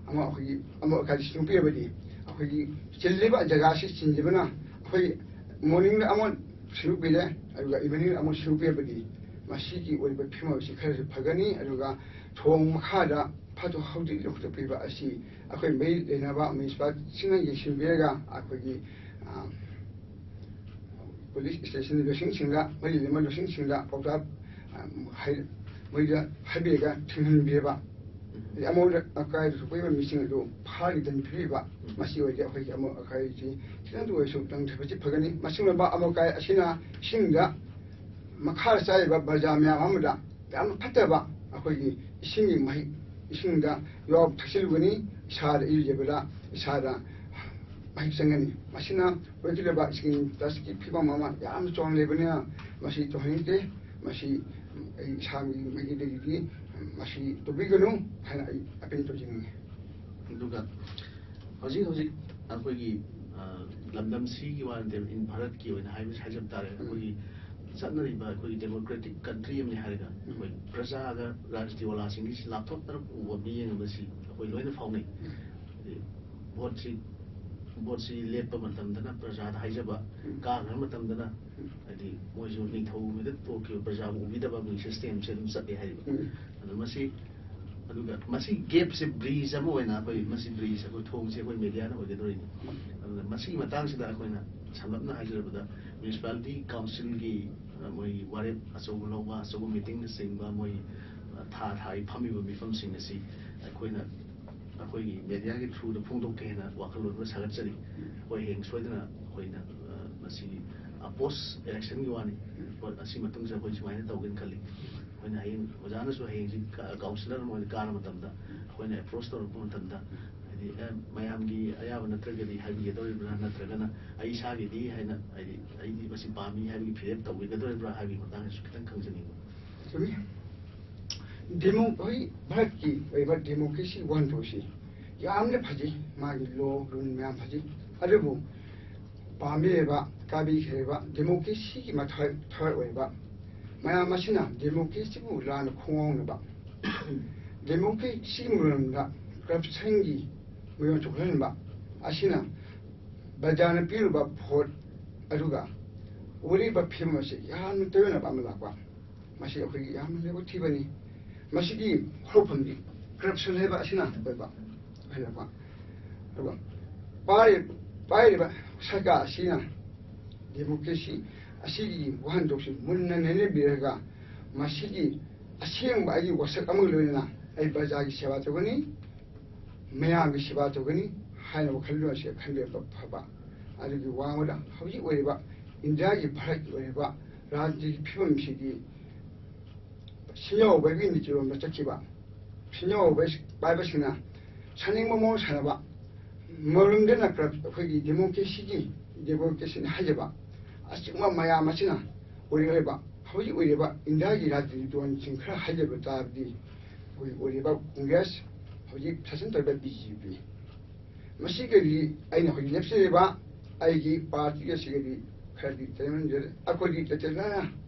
ꯑꯃ ꯑꯩꯈꯣꯏꯒꯤ ꯑꯃꯣꯠ ꯑꯀꯥꯏꯗ ꯁꯤꯟꯗꯣꯛꯄꯤꯔꯕꯗꯤ, ꯑꯩꯈꯣꯏꯒꯤ ꯆꯤꯜꯂꯤꯕ ꯖꯒꯥꯁꯤ ꯆꯤꯟꯖꯕꯅ ꯑꯩꯈꯣꯏ ꯃꯣꯔꯅꯤꯡꯗ ꯑꯃ ꯁꯤꯟꯗꯣꯛꯄꯤꯔꯦ, ꯑꯗꯨꯒ ꯏꯚꯤꯅꯤꯡꯗ ꯑꯃ ꯁꯤꯟꯗꯣꯛꯄꯤꯔꯕꯗꯤ ꯃꯁꯤꯒꯤ ꯑꯣꯏꯔꯤꯕ ꯐꯤꯕꯝ ꯑꯁꯤ ꯈꯔꯁꯨ ꯐꯒꯅꯤ꯫ ꯑꯗꯨꯒ ꯊꯣꯡ ꯃꯈꯥꯗ ꯐꯠꯇ ꯍꯥꯎꯗꯤ ꯂꯧꯊꯣꯛꯄꯤꯕ ꯑꯁꯤ ꯑꯩꯈꯣꯏ ꯃꯔꯤ ꯂꯩꯅꯕ ꯃ꯭ꯌꯨꯅꯤꯁꯤꯄꯥꯂꯤꯇꯤꯁꯤꯡꯅ ꯌꯦꯡꯁꯤꯟꯕꯤꯔꯒ ꯑꯩꯈꯣꯏꯒꯤ, ꯑ, ꯄꯨꯂꯤꯁ ꯁ꯭ꯇꯦꯁꯟ ꯂꯣꯏꯁꯪꯁꯤꯡꯗ, ꯃꯔꯤ ꯂꯩꯅꯕ ꯂꯣꯏꯁꯪꯁꯤꯡꯗ ꯄꯥꯎꯇꯥꯛ, ꯑ, ꯍꯥꯏ-, ꯃꯣꯏꯗ ꯍꯥꯏꯕꯤꯔꯒ ꯊꯤꯡꯍꯟꯕꯤꯔꯕ, ꯑꯗꯩ ꯑꯃꯣꯠ ꯑꯀꯥꯏ ꯊꯣꯛꯄ ꯃꯤꯁꯤꯡ ꯑꯗꯨ ꯐꯥꯔꯒ ꯗꯟ ꯄꯤꯕꯤꯕ, ꯃꯁꯤ ꯑꯣꯏꯔꯗꯤ ꯑꯩꯈꯣꯏꯒꯤ ꯑꯃꯣꯠ ꯑꯀꯥꯏꯁꯤ ꯈꯤꯇꯪꯗ ꯑꯣꯏꯔꯁꯨ ꯇꯪꯊꯕꯁꯤ ꯐꯒꯅꯤ꯫ ꯃꯁꯤꯒꯨꯝꯂꯕ ꯑꯃꯣꯠ ꯑꯀꯥꯏ ꯑꯁꯤꯅ ꯏꯁꯤꯡꯗ ꯃꯈꯥꯗ ꯆꯥꯏꯔꯤꯕ ꯄ꯭ꯔꯖꯥ ꯃꯌꯥꯝ ꯑꯃꯗ ꯌꯥꯝꯅ ꯐꯠꯇꯕ ꯑꯩꯈꯣꯏꯒꯤ ꯏꯁꯤꯡꯒꯤ ꯃꯍꯤꯛ, ꯏꯁꯤꯡꯗ ꯌꯥꯎ ꯊꯛꯆꯤꯜꯂꯨꯒꯅꯤ, ꯏꯁꯥꯗ ꯏꯔꯨꯖꯕꯗ ꯏꯁꯥꯗ ꯃꯍꯤꯛ ꯆꯪꯒꯅꯤ꯫ ꯃꯁꯤꯅ ꯑꯣꯏꯒꯗꯕ ꯏꯁꯀꯤꯟ ꯇꯆꯀꯤ ꯐꯤꯕꯝ ꯑꯃ ꯌꯥꯝꯅ ꯆꯥꯎꯅ ꯂꯩꯕꯅꯤꯅ ꯃꯁꯤ ꯇꯧꯍꯟꯅꯤꯡꯗꯦ꯫ ꯃꯁꯤ ꯑꯩ ꯏꯁꯥꯒꯤ ꯃꯥꯏꯀꯩꯗꯒꯤꯗꯤ ꯃꯁꯤ ꯇꯧꯕꯤꯒꯅꯨ ꯍꯥꯏꯅ ꯑꯩ ꯑꯄꯤꯜ ꯇꯧꯖꯅꯤꯡꯉꯤ꯫ ꯑꯗꯨꯒ ꯍꯧꯖꯤꯛ ꯍꯧꯖꯤꯛ ꯑꯩꯈꯣꯏꯒꯤ, ꯑ, ꯂꯝꯗꯝꯁꯤꯒꯤ ꯋꯥ ꯅꯠꯇꯦ, ꯏꯟ ꯚꯥꯔꯠꯀꯤ ꯑꯣꯏꯅ ꯍꯥꯏꯕꯁꯤ ꯍꯥꯏꯖꯕ ꯇꯥꯔꯦ꯫ ꯑꯩꯈꯣꯏꯒꯤ ꯆꯠꯅꯔꯤꯕ ꯑꯩꯈꯣꯏꯒꯤ democratic country ꯑꯃꯅꯤ ꯍꯥꯏꯔꯒ, ꯑꯩꯈꯣꯏ ꯄ꯭ꯔꯖꯥꯒ ꯔꯥꯖꯅꯤꯇꯤ ꯋꯥꯂꯥꯁꯤꯡꯒꯤꯁꯤ ꯂꯥꯞꯊꯣꯛꯅꯔ ꯎꯕ ꯃꯤꯠꯌꯦꯡ ꯑꯃ ꯁꯤ ꯑꯩꯈꯣꯏ ꯂꯣꯏꯅ ꯐꯥꯎꯅꯩ꯫ ꯍꯥꯏꯗꯤ ꯚꯣꯠꯁꯤ, ꯚꯣꯠꯁꯤ ꯂꯦꯞꯄ ꯃꯇꯝꯗꯅ ꯄ꯭ꯔꯖꯥꯗ ꯍꯥꯏꯖꯕ, ꯀꯥꯈ꯭ꯔ ꯃꯇꯝꯗꯅ ꯍꯥꯏꯗꯤ ꯃꯣꯏꯁꯨ ꯅꯤꯡꯊꯧ ꯃꯤꯗ ꯄꯣꯛꯈꯤꯕ ꯄ꯭ꯔꯖꯥꯕꯨ ꯎꯕꯤꯗꯕ ꯑꯃꯒꯤ systemꯁꯦ ꯑꯗꯨꯝ ꯆꯠꯂꯦ ꯍꯥꯏꯔꯤꯕ꯫ ꯑꯗꯣ ꯃꯁꯤ, ꯑꯗꯨꯒ ꯃꯁꯤ gapꯁꯦ bridge ꯑꯃ ꯑꯣꯏꯅ ꯑꯩꯈꯣꯏ, ꯃꯁꯤ bridge ꯑꯩꯈꯣꯏ ꯊꯣꯡꯁꯦ ꯑꯩꯈꯣꯏ mediaꯅ ꯑꯣꯏꯒꯗꯧꯔꯤꯅꯤ꯫ ꯑꯗꯨꯅ ꯃꯁꯤꯒꯤ ꯃꯇꯥꯡꯁꯤꯗ ꯑꯩꯈꯣꯏꯅ ꯁꯝꯂꯞꯅ ꯍꯥꯏꯖꯔꯕꯗ, municipality councilꯒꯤ, ꯑ, ꯃꯣꯏꯒꯤ ꯋꯥꯔꯦꯞ ꯑꯆꯧꯕ ꯂꯧꯕ, ꯑꯆꯧꯕ meetingꯅꯆꯤꯡꯕ, ꯃꯣꯏ, ꯑ, ꯊꯥ ꯊꯥꯒꯤ ꯐꯝꯃꯤꯕ ꯃꯤꯐꯝꯁꯤꯡ ꯑꯁꯤ ꯑꯩꯈꯣꯏꯅ ꯑꯩꯈꯣꯏꯒꯤ mediaꯒꯤ throughꯗ ꯐꯣꯡꯗꯣꯛꯀꯦ ꯍꯥꯏꯅ ꯋꯥꯈꯜꯂꯣꯟ ꯑꯃ ꯁꯥꯒꯠꯆꯔꯤ꯫ ꯑꯩꯈꯣꯏ ꯍꯌꯦꯡ ꯁꯣꯏꯗꯅ ꯑꯩꯈꯣꯏꯅ, ꯑ, ꯃꯁꯤꯒꯤ, ꯑ, post electionꯒꯤ ꯋꯥꯅꯤ꯫ ꯄꯣꯠ ꯑꯁꯤ ꯃꯇꯨꯡꯁꯤꯗ ꯑꯩꯈꯣꯏ ꯁꯨꯃꯥꯏꯅ ꯇꯧꯒꯦꯅ ꯈꯜꯂꯤ꯫ ꯑꯩꯈꯣꯏꯅ ꯍꯌꯦꯡ ꯑꯣꯖꯥꯅꯁꯨ ꯍꯌꯦꯡꯁꯤ ꯀ-, councillor ꯑꯃ ꯑꯣꯏꯅ ꯀꯥꯔ ꯃꯇꯝꯗ ꯑꯩꯈꯣꯏꯅ approach ꯇꯧꯔꯛꯄ ꯃꯇꯝꯗ, ꯍꯥꯏꯗꯤ, "ꯑꯦ, ꯃꯌꯥꯝꯒꯤ ꯑꯌꯥꯕ ꯅꯠꯇ꯭ꯔꯒꯗꯤ ꯍꯥꯏꯕꯤꯒꯗꯧꯔꯤꯕ꯭ꯔꯥ, ꯅꯠꯇ꯭ꯔꯒꯅ ꯑꯩ ꯏꯁꯥꯒꯤꯗꯤ ꯍꯥꯏꯅ, ꯍꯥꯏꯗꯤ, ꯑꯩꯗꯤ ꯃꯁꯤ ꯄꯥꯝꯃꯤ" ꯍꯥꯏꯕꯒꯤ ꯐꯤꯔꯦꯞ ꯇꯧꯕꯤꯒꯗꯧꯔꯤꯕ꯭ꯔꯥ ꯍꯥꯏꯕꯒꯤ ꯃꯇꯥꯡꯗꯁꯨ ꯈꯤꯇꯪ ꯈꯪꯖꯅꯤꯡꯕ꯫ ꯆꯨꯝꯃꯤ꯫ Demo-, ꯍꯧꯖꯤꯛ ꯚꯥꯔꯠꯀꯤ ꯑꯣꯏꯕ democracy ꯋꯥꯍꯟꯊꯣꯛꯁꯤ ꯌꯥꯝꯅ ꯐꯖꯩ, ꯃꯥꯒꯤ law ꯔꯨꯜ ꯃꯌꯥꯝ ꯐꯖꯩ꯫ ꯑꯗꯨꯕꯨ ꯄꯥꯝꯕꯤꯔꯤꯕ, ꯀꯥꯕꯤꯈ꯭ꯔꯤꯕ democracyꯒꯤ ꯃꯊ-, ꯊꯋꯥꯏ ꯑꯣꯏꯕ ꯃꯌꯥꯝ ꯑꯁꯤꯅ democracyꯕꯨ ꯂꯥꯟꯅ ꯈꯣꯡꯑꯣꯟꯅꯕ, democracyꯒꯤ ꯃꯔꯝꯗ corruptionꯒꯤ ꯃꯌꯣꯟ ꯆꯣꯡꯍꯟꯕ ꯑꯁꯤꯅ ꯄ꯭ꯔꯖꯥꯅ ꯄꯤꯔꯨꯕ vote ꯑꯗꯨꯒ ꯑꯣꯏꯔꯤꯕ ꯐꯤꯕꯝ ꯑꯁꯤ ꯌꯥꯝꯅ ꯇꯥꯏꯑꯣꯟꯅꯕ ꯑꯃ ꯂꯥꯛꯄ꯫ ꯃꯁꯤ ꯑꯩꯈꯣꯏꯒꯤ ꯌꯥꯝꯅ ꯂꯥꯏꯕꯛ ꯊꯤꯕꯅꯤ꯫ ꯃꯁꯤꯒꯤ ꯍꯧꯔꯛꯐꯝꯗꯤ corruption ꯍꯥꯏꯕ ꯑꯁꯤꯅ ꯑꯣꯏꯕ, ꯑꯣꯏꯍꯜꯂꯛꯄ꯫ ꯑꯗꯨꯒ ꯄꯥꯏꯔꯤ-, ꯄꯥꯏꯔꯤꯕ ꯁꯔꯀꯥꯔ ꯑꯁꯤꯅ democracy ꯑꯁꯤꯒꯤ ꯋꯥꯍꯟꯊꯣꯛꯁꯤ ꯃꯨꯟꯅ ꯅꯩꯅꯕꯤꯔꯒ, ꯃꯁꯤꯒꯤ ꯑꯁꯦꯡꯕ ꯑꯩꯒꯤ ꯋꯥꯁꯛ ꯑꯃꯒ ꯂꯣꯏꯅꯅ ꯑꯩ ꯄ꯭ꯔꯖꯥꯒꯤ ꯁꯦꯕꯥ ꯇꯧꯒꯅꯤ, ꯃꯌꯥꯝꯒꯤ ꯁꯦꯕꯥ ꯇꯧꯒꯅꯤ ꯍꯥꯏꯅ ꯋꯥꯈꯜꯂꯣꯟ ꯑꯁꯤ ꯈꯟꯕꯤꯔꯛꯄ ꯐꯕ꯫ ꯑꯗꯨꯒꯤ ꯋꯥꯡꯃꯗ ꯍꯧꯖꯤꯛ ꯑꯣꯏꯔꯤꯕ ꯏꯟꯗꯤꯌꯥꯒꯤ, ꯚꯥꯔꯠꯀꯤ ꯑꯣꯏꯔꯤꯕ ꯔꯥꯖꯅꯤꯇꯤꯒꯤ ꯐꯤꯕꯝꯁꯤꯗꯤ ꯁꯤꯟꯅꯧ ꯍꯧꯕꯒꯤ ꯅꯤꯇꯤꯔꯣꯝꯗ ꯆꯠꯈꯤꯕ, ꯁꯤꯟꯅꯧ ꯍꯧꯕ ꯄꯥꯏꯕꯁꯤꯡꯅ ꯁꯥꯅꯤꯡꯕ ꯃꯑꯣꯡ ꯁꯥꯟꯅꯕ, ꯃꯔꯨꯝꯗꯅ ꯀꯔꯞ-, ꯑꯩꯈꯣꯏꯒꯤ democracyꯒꯤ, democracyꯅꯤ ꯍꯥꯏꯖꯕ ꯑꯁꯤꯒꯨꯝꯕ ꯃꯌꯥꯝ ꯑꯁꯤꯅ ꯑꯣꯏꯔꯛꯂꯤꯕ, ꯍꯧꯖꯤꯛ ꯑꯣꯏꯔꯤꯕ ꯏꯟꯗꯤꯌꯥꯒꯤ ꯔꯥꯖꯅꯤꯇꯤꯒꯤ ꯗꯣꯟꯁꯤꯡ ꯈꯔ ꯍꯥꯏꯖꯕ ꯇꯥꯔꯕꯗꯤ, ꯑꯩꯈꯣꯏꯒꯤ ꯑꯣꯏꯔꯤꯕ ꯀꯣꯡꯒ꯭ꯔꯦꯁ, ꯍꯧꯖꯤꯛ ꯁꯥꯁꯟ ꯇꯧꯔꯤꯕ BJP, ꯃꯁꯤꯒꯗꯤ ꯑꯩꯅ ꯍꯧꯖꯤꯛ ꯂꯦꯞꯆꯔꯤꯕ ꯑꯩꯒꯤ ꯄꯥꯔꯇꯤ ꯑꯁꯤꯒꯗꯤ ꯈꯔꯗꯤ ꯇꯩꯃꯟꯖꯔꯦ꯫ ꯑꯩꯈꯣꯏꯗꯤ ꯇꯇꯦꯂꯥꯅ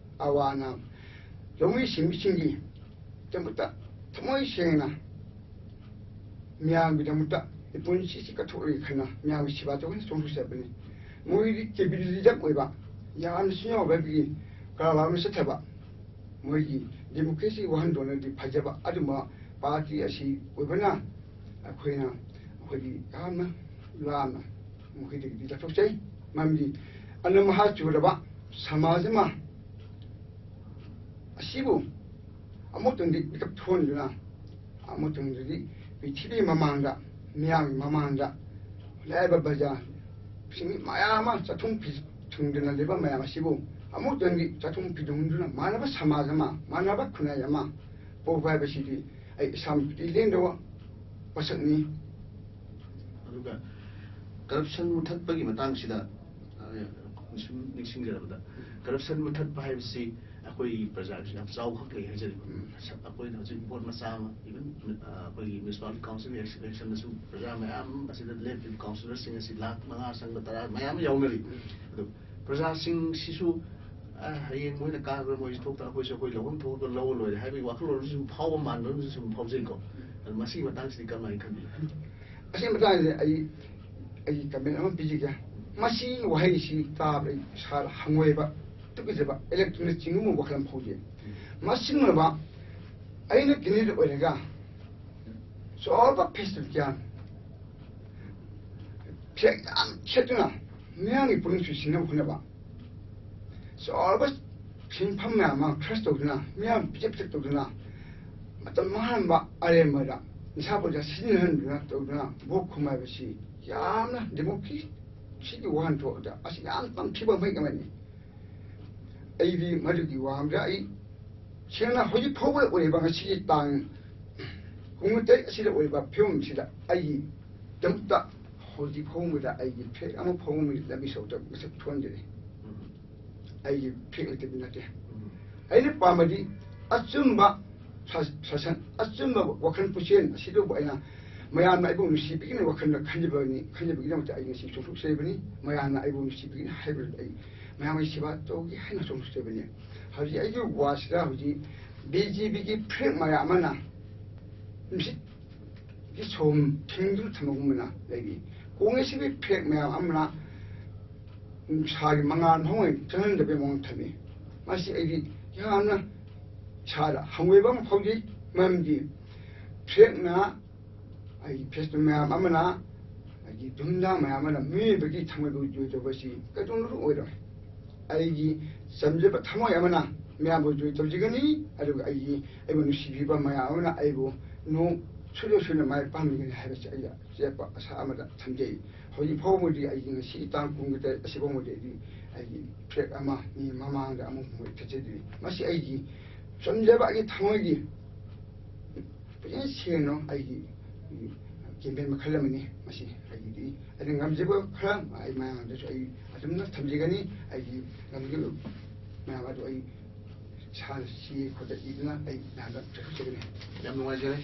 ꯑꯋꯥ ꯑꯅꯥ ꯂꯧꯃꯤꯁꯤꯡꯕꯁꯤꯡꯒꯤꯗꯃꯛꯇ ꯊꯃꯣꯏ ꯁꯦꯡꯅ ꯃꯤꯌꯥꯝꯒꯤꯗꯃꯛꯇ ꯏꯄꯨꯟꯁꯤꯁꯤ ꯀꯠꯊꯣꯛꯂꯒꯦ ꯈꯟꯅ ꯃꯤꯌꯥꯝꯒꯤ ꯁꯦꯕꯥ ꯇꯧꯅ ꯆꯣꯡꯊꯣꯛꯆꯕꯅꯤ꯫ ꯃꯣꯏꯗꯤ ꯀꯦꯄꯤꯇꯦꯂꯤꯖꯝ ꯑꯣꯏꯕ, ꯌꯥꯝꯅꯁꯨ ꯌꯥꯎꯕꯒꯤ ꯀꯔꯕꯥꯔ ꯑꯃ ꯆꯠꯊꯕ, ꯃꯣꯏꯒꯤ ꯗꯦꯃꯣꯀ꯭ꯔꯦꯁꯤ ꯋꯥꯍꯟꯊꯣꯛꯅꯗꯤ ꯐꯖꯕ ꯑꯗꯨꯝꯕ ꯄꯥꯔꯇꯤ ꯑꯁꯤ ꯑꯣꯏꯕꯅ ꯑꯩꯈꯣꯏꯅ, ꯑꯩꯈꯣꯏꯒꯤ ꯌꯥꯝꯅ ꯂꯥꯞꯅ ꯃꯈꯣꯏꯗꯒꯤꯗꯤ ꯆꯠꯊꯣꯛꯆꯩ꯫ ꯃꯔꯝꯗꯤ ꯑꯅꯝ ꯑꯍꯥ ꯆꯨꯔꯕ ꯁꯃꯥꯖ ꯑꯃ ꯑꯁꯤꯕꯨ ꯑꯃꯨꯛꯇꯪꯗꯤ ꯃꯤꯀꯞ ꯊꯣꯛꯍꯟꯗꯨꯅ, ꯑꯃꯨꯛꯇꯪꯗꯗꯤ ꯄ꯭ꯔꯤꯊꯤꯕꯤ ꯃꯃꯥꯡꯗ, ꯃꯤꯌꯥꯝꯒꯤ ꯃꯃꯥꯡꯗ ꯂꯥꯏꯔꯕ ꯄ꯭ꯔꯖꯥꯁꯤꯡ ꯃꯌꯥꯝ ꯑꯃ ꯆꯥꯛꯊꯨꯡ ꯐꯤ-, ꯊꯨꯡꯗꯅ ꯂꯩꯕ ꯃꯌꯥꯝ ꯑꯁꯤꯕꯨ ꯑꯃꯨꯛꯇꯪꯗꯤ ꯆꯥꯛꯊꯨꯡ ꯐꯤꯗꯨꯡꯗꯨꯅ ꯃꯥꯟꯅꯕ ꯁꯃꯥꯖ ꯑꯃ, ꯃꯥꯟꯅꯕ ꯈꯨꯟꯅꯥꯏ ꯑꯃ ꯄꯣꯛꯄ ꯍꯥꯏꯕꯁꯤꯗꯤ ꯑꯩ ꯏꯁꯥꯃꯛꯇꯤ ꯂꯦꯡꯗꯕ ꯋꯥꯁꯛꯅꯤ꯫ ꯑꯗꯨꯒ ꯀꯔꯞꯁꯟ ꯃꯨꯊꯠꯄꯒꯤ ꯃꯇꯥꯡꯁꯤꯗ, ꯑ, ꯁꯨꯝ ꯅꯤꯡꯁꯤꯡꯖꯔꯕꯗ, ꯀꯔꯞꯁꯟ ꯃꯨꯊꯠꯄ ꯍꯥꯏꯕꯁꯤ ꯑꯩꯈꯣꯏꯒꯤ ꯄ꯭ꯔꯖꯥꯒꯤꯁꯨ ꯌꯥꯝ ꯆꯥꯎꯕ ꯍꯛꯂꯦ ꯍꯥꯏꯖꯔꯤꯕ꯫ ꯎꯝ꯫ ꯑꯩꯈꯣꯏꯅ ꯍꯧꯖꯤꯛ ꯚꯣꯠ ꯃꯆꯥ ꯑꯃ, even, ꯑ, ꯑꯩꯈꯣꯏꯒꯤ ꯃ꯭ꯌꯨꯅꯤꯁꯤꯄꯥꯂꯤꯇꯤ ꯀꯥꯎꯟꯁꯤꯜ ꯏꯂꯦꯛꯁꯟꯗꯁꯨ ꯄ꯭ꯔꯖꯥ ꯃꯌꯥꯝ ꯑꯁꯤꯗ ꯂꯦꯞꯄꯤꯕ ꯀꯥꯎꯟꯁꯤꯂꯔꯁꯤꯡ ꯑꯁꯤ ꯂꯥꯈ ꯃꯉꯥ ꯆꯪꯕ, ꯇꯔꯥ ꯃꯌꯥꯝ ꯑꯃ ꯌꯥꯎꯅꯔꯤ꯫ ꯑꯗꯨ ꯄ꯭ꯔꯖꯥꯁꯤꯡꯁꯤꯁꯨ, ꯑ, ꯍꯌꯦꯡ ꯃꯣꯏꯅ ꯀꯥꯈ꯭ꯔ ꯃꯣꯏꯁꯨ ꯊꯣꯛꯇ ꯑꯩꯈꯣꯏꯁꯨ ꯑꯩꯈꯣꯏ ꯂꯧꯐꯝ ꯊꯣꯛꯄ ꯂꯧꯔ ꯂꯣꯏꯔꯦ ꯍꯥꯏꯕꯒꯤ ꯋꯥꯈꯜꯂꯣꯟ ꯑꯃꯁꯨ ꯁꯨꯝ ꯐꯥꯎꯕ ꯃꯥꯟꯕ ꯑꯃꯁꯨ ꯁꯨꯝ ꯐꯥꯎꯖꯩꯀꯣ꯫ ꯑꯗꯨ ꯃꯁꯤꯒꯤ ꯃꯇꯥꯡꯁꯤꯗꯤ ꯀꯔꯝꯍꯥꯏꯅ ꯈꯟꯕꯤ? ꯑꯁꯤ ꯃꯇꯥꯡꯁꯤꯗ ꯑꯩ, ꯑꯩꯒꯤ ꯀꯃꯦꯟ ꯑꯃ ꯄꯤꯖꯒꯦ꯫ ꯃꯁꯤ ꯋꯥꯍꯩꯁꯤ ꯇꯥꯕꯗ ꯑꯩ ꯏꯁꯥꯗ ꯍꯪꯒꯣꯏꯕ, ꯇꯨꯀꯠꯆꯕ, ꯏꯂꯦꯛꯇ꯭ꯔꯤꯛꯅꯆꯤꯡꯕ ꯋꯥꯈꯜ ꯑꯃ ꯐꯥꯎꯖꯩ꯫ ꯃꯁꯤꯒꯨꯝꯂꯕ ꯑꯩꯅ ꯀꯦꯟꯗꯤꯗꯦꯠ ꯑꯣꯏꯔꯒ ꯆꯥꯎꯔꯕ ꯐꯦꯁꯤꯂꯤꯇꯤ ꯌꯥꯝ ꯐ꯭ꯂꯦꯛ ꯌꯥꯝ ꯁꯦꯠꯇꯨꯅ ꯃꯤꯌꯥꯝꯒꯤ ꯄꯨꯛꯅꯤꯡ ꯁꯨꯁꯤꯟꯅꯕ ꯍꯣꯠꯅꯕ, ꯆꯥꯎꯔꯕ ꯁꯦꯟꯐꯝ ꯃꯌꯥꯝ ꯑꯃ ꯈꯔꯁ ꯇꯧꯗꯨꯅ, ꯃꯤꯌꯥꯝ ꯄꯤꯖ ꯄꯤꯊꯛ ꯇꯧꯗꯨꯅ, ꯃꯇꯝ ꯃꯥꯡꯍꯟꯕ, ꯑꯔꯦꯝꯕꯗ ꯅꯤꯁꯥ ꯄꯨꯁꯥ ꯁꯤꯖꯤꯟꯅꯍꯟꯗꯨꯅ ꯇꯧꯗꯨꯅ ꯚꯣꯠ ꯈꯨꯝꯕ ꯍꯥꯏꯕꯁꯤ ꯌꯥꯝꯅ ꯗꯦꯃꯣꯀ꯭ꯔꯦꯁꯤꯒꯤ ꯋꯥꯍꯟꯊꯣꯛꯇ ꯑꯁꯤ ꯌꯥꯝꯅ ꯇꯝꯊꯤꯕ ꯃꯍꯤꯛ ꯑꯃꯅꯤ꯫ ꯑꯩꯗꯤ ꯃꯗꯨꯒꯤ ꯋꯥ ꯑꯃꯗ ꯑꯩ ꯁꯦꯡꯅ ꯍꯧꯖꯤꯛ ꯐꯥꯎꯕ ꯑꯣꯏꯔꯤꯕ ꯉꯁꯤꯒꯤ ꯇꯥꯡ ꯀꯨꯟꯃꯥꯊꯣꯏ ꯑꯁꯤꯗ ꯑꯣꯏꯔꯤꯕ ꯐꯤꯕꯝꯁꯤꯗ ꯑꯩꯒꯤꯗꯃꯛꯇ ꯍꯧꯖꯤꯛ ꯐꯥꯎꯕꯗ ꯑꯩꯒꯤ ꯐ꯭ꯂꯦꯛ ꯑꯃ ꯐꯥꯎꯕ ꯂꯝꯕꯤ ꯁꯣꯔꯣꯛꯇ ꯃꯁꯛ ꯊꯣꯛꯍꯟꯖꯔꯤ꯫ ꯑꯩꯒꯤ ꯐ꯭ꯂꯦꯛ ꯂꯩꯇꯕꯤ ꯅꯠꯇꯦ꯫ ꯑꯩꯅ ꯄꯥꯝꯕꯗꯤ ꯑꯆꯨꯝꯕ ꯁꯥ-, ꯁꯥꯁꯟ, ꯑꯆꯨꯝꯕ ꯋꯥꯈꯜ ꯄꯨꯛꯆꯦꯜ ꯑꯁꯤꯗꯕꯨ ꯑꯩꯅ ꯃꯌꯥꯝꯅ ꯑꯩꯕꯨ ꯅꯨꯡꯁꯤꯕꯤꯒꯅꯤ ꯋꯥꯈꯜꯗ ꯈꯟꯖꯕꯅꯤ, ꯈꯟꯖꯕꯒꯤꯗꯃꯛꯇ ꯑꯩ ꯉꯁꯤ ꯆꯣꯡꯊꯣꯛꯆꯔꯤꯕꯅꯤ꯫ ꯃꯌꯥꯝꯅ ꯑꯩꯕꯨ ꯅꯨꯡꯁꯤꯕꯤꯒꯅꯤ ꯍꯥꯏꯕꯗꯨꯗ ꯑꯩ ꯃꯌꯥꯝꯒꯤ ꯁꯦꯕꯥ ꯇꯧꯒꯦ ꯍꯥꯏꯅ ꯆꯣꯡꯊꯣꯛꯆꯕꯅꯤ꯫ ꯍꯧꯖꯤꯛ ꯑꯩꯒꯤ ꯋꯥꯁꯤꯗ ꯍꯧꯖꯤꯛ ꯕꯤ ꯖꯦ ꯄꯤꯒꯤ ꯐ꯭ꯂꯦꯛ ꯃꯌꯥꯝ ꯑꯃꯅ ꯅꯨꯡꯁꯤꯠꯀꯤ ꯁꯣꯝ ꯊꯤꯡꯗꯨꯅ ꯊꯝꯕꯒꯨꯝꯕꯅ ꯂꯩꯔꯤ꯫ ꯀꯣꯡꯒ꯭ꯔꯦꯁꯀꯤ ꯐ꯭ꯂꯦꯛ ꯃꯌꯥꯝ ꯑꯃꯅ ꯅꯨꯡꯁꯥꯒꯤ ꯃꯉꯥꯜ ꯐꯥꯎꯕ ꯆꯪꯍꯟꯗꯕꯒꯤ ꯃꯑꯣꯡꯗ ꯊꯝꯃꯤ꯫ ꯃꯁꯤ ꯑꯩꯗꯤ ꯌꯥꯝꯅ ꯏꯁꯥꯗ ꯍꯪꯒꯣꯏꯕ ꯑꯃ ꯐꯥꯎꯖꯩ꯫ ꯃꯔꯝꯗꯤ ꯐ꯭ꯂꯦꯛꯅ ꯑꯩꯒꯤ ꯐꯦꯁꯇꯤꯚꯦꯜ ꯃꯌꯥꯝ ꯑꯃꯅ, ꯑꯩꯒꯤ ꯙꯨꯝꯙꯥꯝ ꯃꯌꯥꯝ ꯑꯃꯅ ꯃꯤꯑꯣꯏꯕꯒꯤ ꯊꯃꯣꯏꯕꯨ ꯖꯣꯏ ꯇꯧꯕꯁꯤ ꯀꯩꯗꯧꯅꯨꯡꯗ ꯑꯣꯏꯔꯣꯏ꯫ ꯑꯩꯒꯤ ꯆꯝꯖꯕ ꯊꯃꯣꯏ ꯑꯃꯅ ꯃꯌꯥꯝꯕꯨ ꯖꯣꯏ ꯇꯧꯖꯒꯅꯤ, ꯑꯗꯨꯒ ꯑꯩꯒꯤ, ꯑꯩꯕꯨ ꯅꯨꯡꯁꯤꯕꯤꯕ ꯃꯌꯥꯝ ꯑꯃꯅ ꯑꯩꯕꯨ ꯅꯣꯡ ꯁꯨꯡꯁꯣꯏ ꯁꯣꯏꯗꯅ ꯃꯥꯏ ꯄꯥꯛꯍꯟꯒꯅꯤ ꯍꯥꯏꯕꯁꯤ ꯑꯩ ꯑꯆꯦꯠꯄ ꯑꯁꯥ ꯑꯃꯗ ꯊꯝꯖꯩ꯫ ꯍꯧꯖꯤꯛ ꯐꯥꯎꯕꯗꯤ ꯑꯩꯒꯤ ꯉꯁꯤ ꯇꯥꯡ ꯀꯨꯟꯒ ꯇꯔꯦꯠ ꯑꯁꯤ ꯐꯥꯎꯕꯗꯤ ꯑꯩꯗꯤ ꯑꯩꯒꯤ ꯐ꯭ꯂꯦꯛ ꯑꯃ ꯃꯤ ꯃꯃꯥꯡꯗ ꯑꯃꯨꯛ ꯍꯟꯅ ꯊꯦꯠꯆꯗ꯭ꯔꯤ꯫ ꯃꯁꯤ ꯑꯩꯒꯤ ꯆꯝꯖꯕ ꯑꯩꯒꯤ ꯊꯃꯣꯏꯒꯤ ꯐꯖꯅ ꯁꯦꯡꯅ ꯑꯩꯒꯤ ꯀꯦꯝꯄꯦꯟ ꯃꯈꯜ ꯑꯃꯅꯤ꯫ ꯃꯁꯤ ꯑꯩꯒꯤꯗꯤ ꯑꯩꯅ ꯉꯝꯖꯕ ꯈꯔ ꯑꯩ ꯃꯌꯥꯝꯗꯁꯨ ꯑꯩ ꯑꯗꯨꯝꯅ ꯊꯝꯖꯒꯅꯤ꯫ ꯑꯩꯒꯤ ꯉꯝꯖꯕ ꯃꯌꯥꯝ ꯑꯗꯨ ꯑꯩ ꯏꯁꯥꯅ ꯁꯤ ꯈꯨꯠꯇ ꯏꯗꯨꯅ ꯑꯩ ꯃꯌꯥꯝꯗ ꯄꯤꯊꯣꯛꯆꯒꯅꯤ꯫ ꯌꯥꯝ ꯅꯨꯡꯉꯥꯏꯖꯔꯦ꯫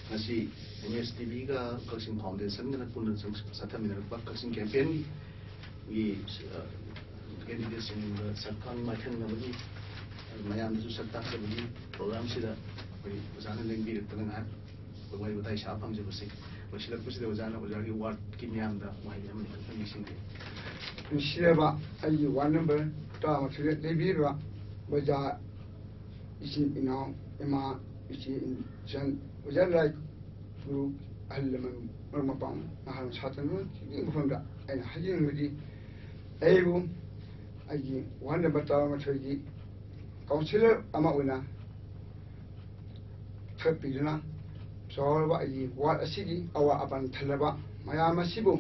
ꯉꯁꯤ ꯑꯦꯝ ꯑꯦꯁ ꯇꯤ ꯚꯤꯒ ꯀꯛꯆꯤꯡ ꯐꯥꯎꯟꯗꯦꯁꯟꯒꯅ ꯄꯨꯟꯅ ꯆꯪ-, ꯆꯠꯊꯃꯤꯟꯅꯔꯛꯄ ꯀꯛꯆꯤꯡ ꯀꯦꯝꯄꯦꯟꯒꯤ, ꯑ, ꯀꯦꯟꯗꯤꯗꯦꯠꯁꯤꯡꯒ ꯁꯛꯈꯪ ꯃꯥꯏꯈꯪꯅꯕꯒꯤ, ꯑ, ꯃꯌꯥꯝꯗꯁꯨ ꯁꯛ ꯇꯥꯛꯆꯕꯒꯤ ꯄ꯭ꯔꯣꯒ꯭ꯔꯥꯝꯁꯤꯗ ꯑꯩꯈꯣꯏ ꯑꯣꯖꯥꯅ ꯂꯦꯡꯕꯤꯔꯛꯇꯅ ꯉꯥꯏꯍꯥꯛ ꯑꯩꯈꯣꯏ ꯋꯥꯔꯤ ꯋꯥꯇꯥꯏ ꯁꯥꯕ ꯐꯪꯖꯕꯁꯤ꯫ ꯂꯣꯏꯁꯤꯜꯂꯛꯄꯁꯤꯗ ꯑꯣꯖꯥꯅ ꯑꯣꯖꯥꯒꯤ ꯋꯥꯔꯗꯀꯤ ꯃꯤꯌꯥꯝꯗ ꯋꯥꯍꯩ ꯑꯃꯅꯤ ꯈꯛꯇꯪ ꯅꯤꯡꯁꯤꯡꯕꯤꯌꯨ꯫ ꯅꯨꯡꯁꯤꯔꯕ ꯑꯩꯒꯤ ꯋꯥꯔꯗ ꯅꯝꯕꯔ ꯇꯔꯥꯃꯥꯊꯣꯏꯗ ꯂꯩꯕꯤꯔꯤꯕ ꯑꯣꯖꯥ ꯏꯆꯤꯟ ꯏꯅꯥꯎ, ꯏꯃꯥ, ꯏꯆꯦ, ꯏꯆꯟ, ꯑꯣꯖꯥ ꯂꯥꯏ ꯒꯨꯔꯨ, ꯑꯍꯜ ꯂꯃꯟ, ꯃꯔꯨꯞ ꯃꯄꯥꯡ, ꯅꯍꯥꯔꯣꯜ ꯁꯥꯇ꯭ꯔ ꯃꯤꯌꯥꯝꯒꯤ ꯃꯐꯝꯗ ꯑꯩꯅ ꯍꯥꯏꯖꯅꯤꯡꯕꯗꯤ, ꯑꯩꯕꯨ ꯑꯩꯒꯤ ꯋꯥꯔꯗ ꯅꯝꯕꯔ ꯇꯔꯥꯃꯥꯊꯣꯏꯒꯤ ꯀꯥꯎꯟꯁꯤꯂꯔ ꯑꯃ ꯑꯣꯏꯅ ꯊꯥꯒꯠꯄꯤꯗꯨꯅ ꯆꯥꯎꯔꯕ ꯑꯩꯒꯤ ꯋꯥꯔꯗ ꯑꯁꯤꯒꯤ ꯑꯋꯥ ꯑꯄꯟ ꯊꯜꯂꯕ ꯃꯌꯥꯝ ꯑꯁꯤꯕꯨ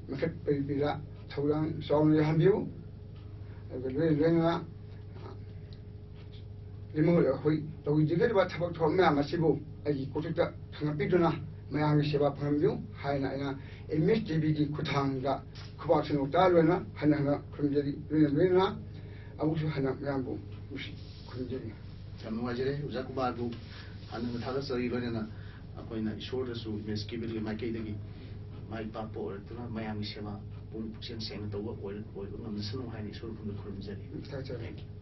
ꯃꯤꯈꯠꯄꯤꯕꯗ ꯊꯧꯗꯥꯡ ꯆꯥꯎꯅ ꯌꯥꯍꯟꯕꯤꯌꯨ꯫ ꯑꯗꯨꯒ ꯂꯣꯏꯅ ꯂꯣꯏꯅꯅ ꯂꯤꯃꯨ ꯑꯩꯈꯣꯏ ꯇꯧꯖꯒꯗꯕ ꯊꯕꯛ ꯊꯧꯔꯝ ꯃꯌꯥꯝ ꯑꯁꯤꯕꯨ ꯑꯩꯒꯤ ꯀꯣꯛꯆꯨꯛꯇ ꯊꯥꯡꯒꯠꯄꯤꯗꯨꯅ ꯃꯌꯥꯝꯒꯤ ꯁꯦꯕꯥ ꯐꯪꯍꯟꯕꯤꯌꯨ ꯍꯥꯏꯅ ꯑꯩꯅ ꯑꯦꯝ ꯑꯦꯁ ꯇꯤ ꯚꯤꯒꯤ ꯈꯨꯠꯊꯥꯡꯗ ꯈꯨꯕꯥꯛ ꯁꯟꯗꯣꯛꯇ ꯂꯣꯏꯅ ꯍꯟꯅ ꯍꯟꯅ ꯈꯨꯔꯨꯝꯖꯔꯤ꯫ ꯂꯣꯏꯅ ꯂꯣꯏꯅꯅ ꯑꯃꯨꯛꯁꯨ ꯍꯟꯅ ꯃꯌꯥꯝꯕꯨ ꯅꯨꯡꯁꯤ ꯈꯨꯔꯨꯝꯖꯔꯤ꯫ ꯌꯥꯝ ꯅꯨꯡꯉꯥꯏꯖꯔꯦ ꯑꯣꯖꯥ ꯀꯨꯃꯥꯔꯕꯨ ꯍꯥꯟꯅ ꯊꯥꯒꯠꯆꯔꯤ꯫ ꯂꯣꯏꯅꯅ ꯑꯩꯈꯣꯏꯅ ꯏꯁꯣꯔꯗꯁꯨ ꯃꯤꯁ ꯀꯤꯕꯤꯜꯒꯤ ꯃꯥꯏꯀꯩꯗꯒꯤ ꯃꯥꯏ ꯄꯥꯛꯄ ꯑꯣꯏꯔꯛꯇꯨꯅ ꯃꯌꯥꯝꯒꯤ ꯁꯦꯕꯥ ꯄꯨꯛꯅꯤꯡ ꯄꯨꯛꯆꯦꯜ ꯁꯦꯡꯅ ꯇꯧꯕ ꯑꯣꯏꯔ-, ꯑꯣꯏꯕ ꯉꯝꯖꯁꯅꯨ ꯍꯥꯏꯅ ꯏꯁꯣꯔ ꯈꯨꯟꯗ ꯈꯨꯔꯨꯝꯖꯔꯤ꯫ ꯊꯥꯒꯠꯆꯔꯤ꯫ Thank you.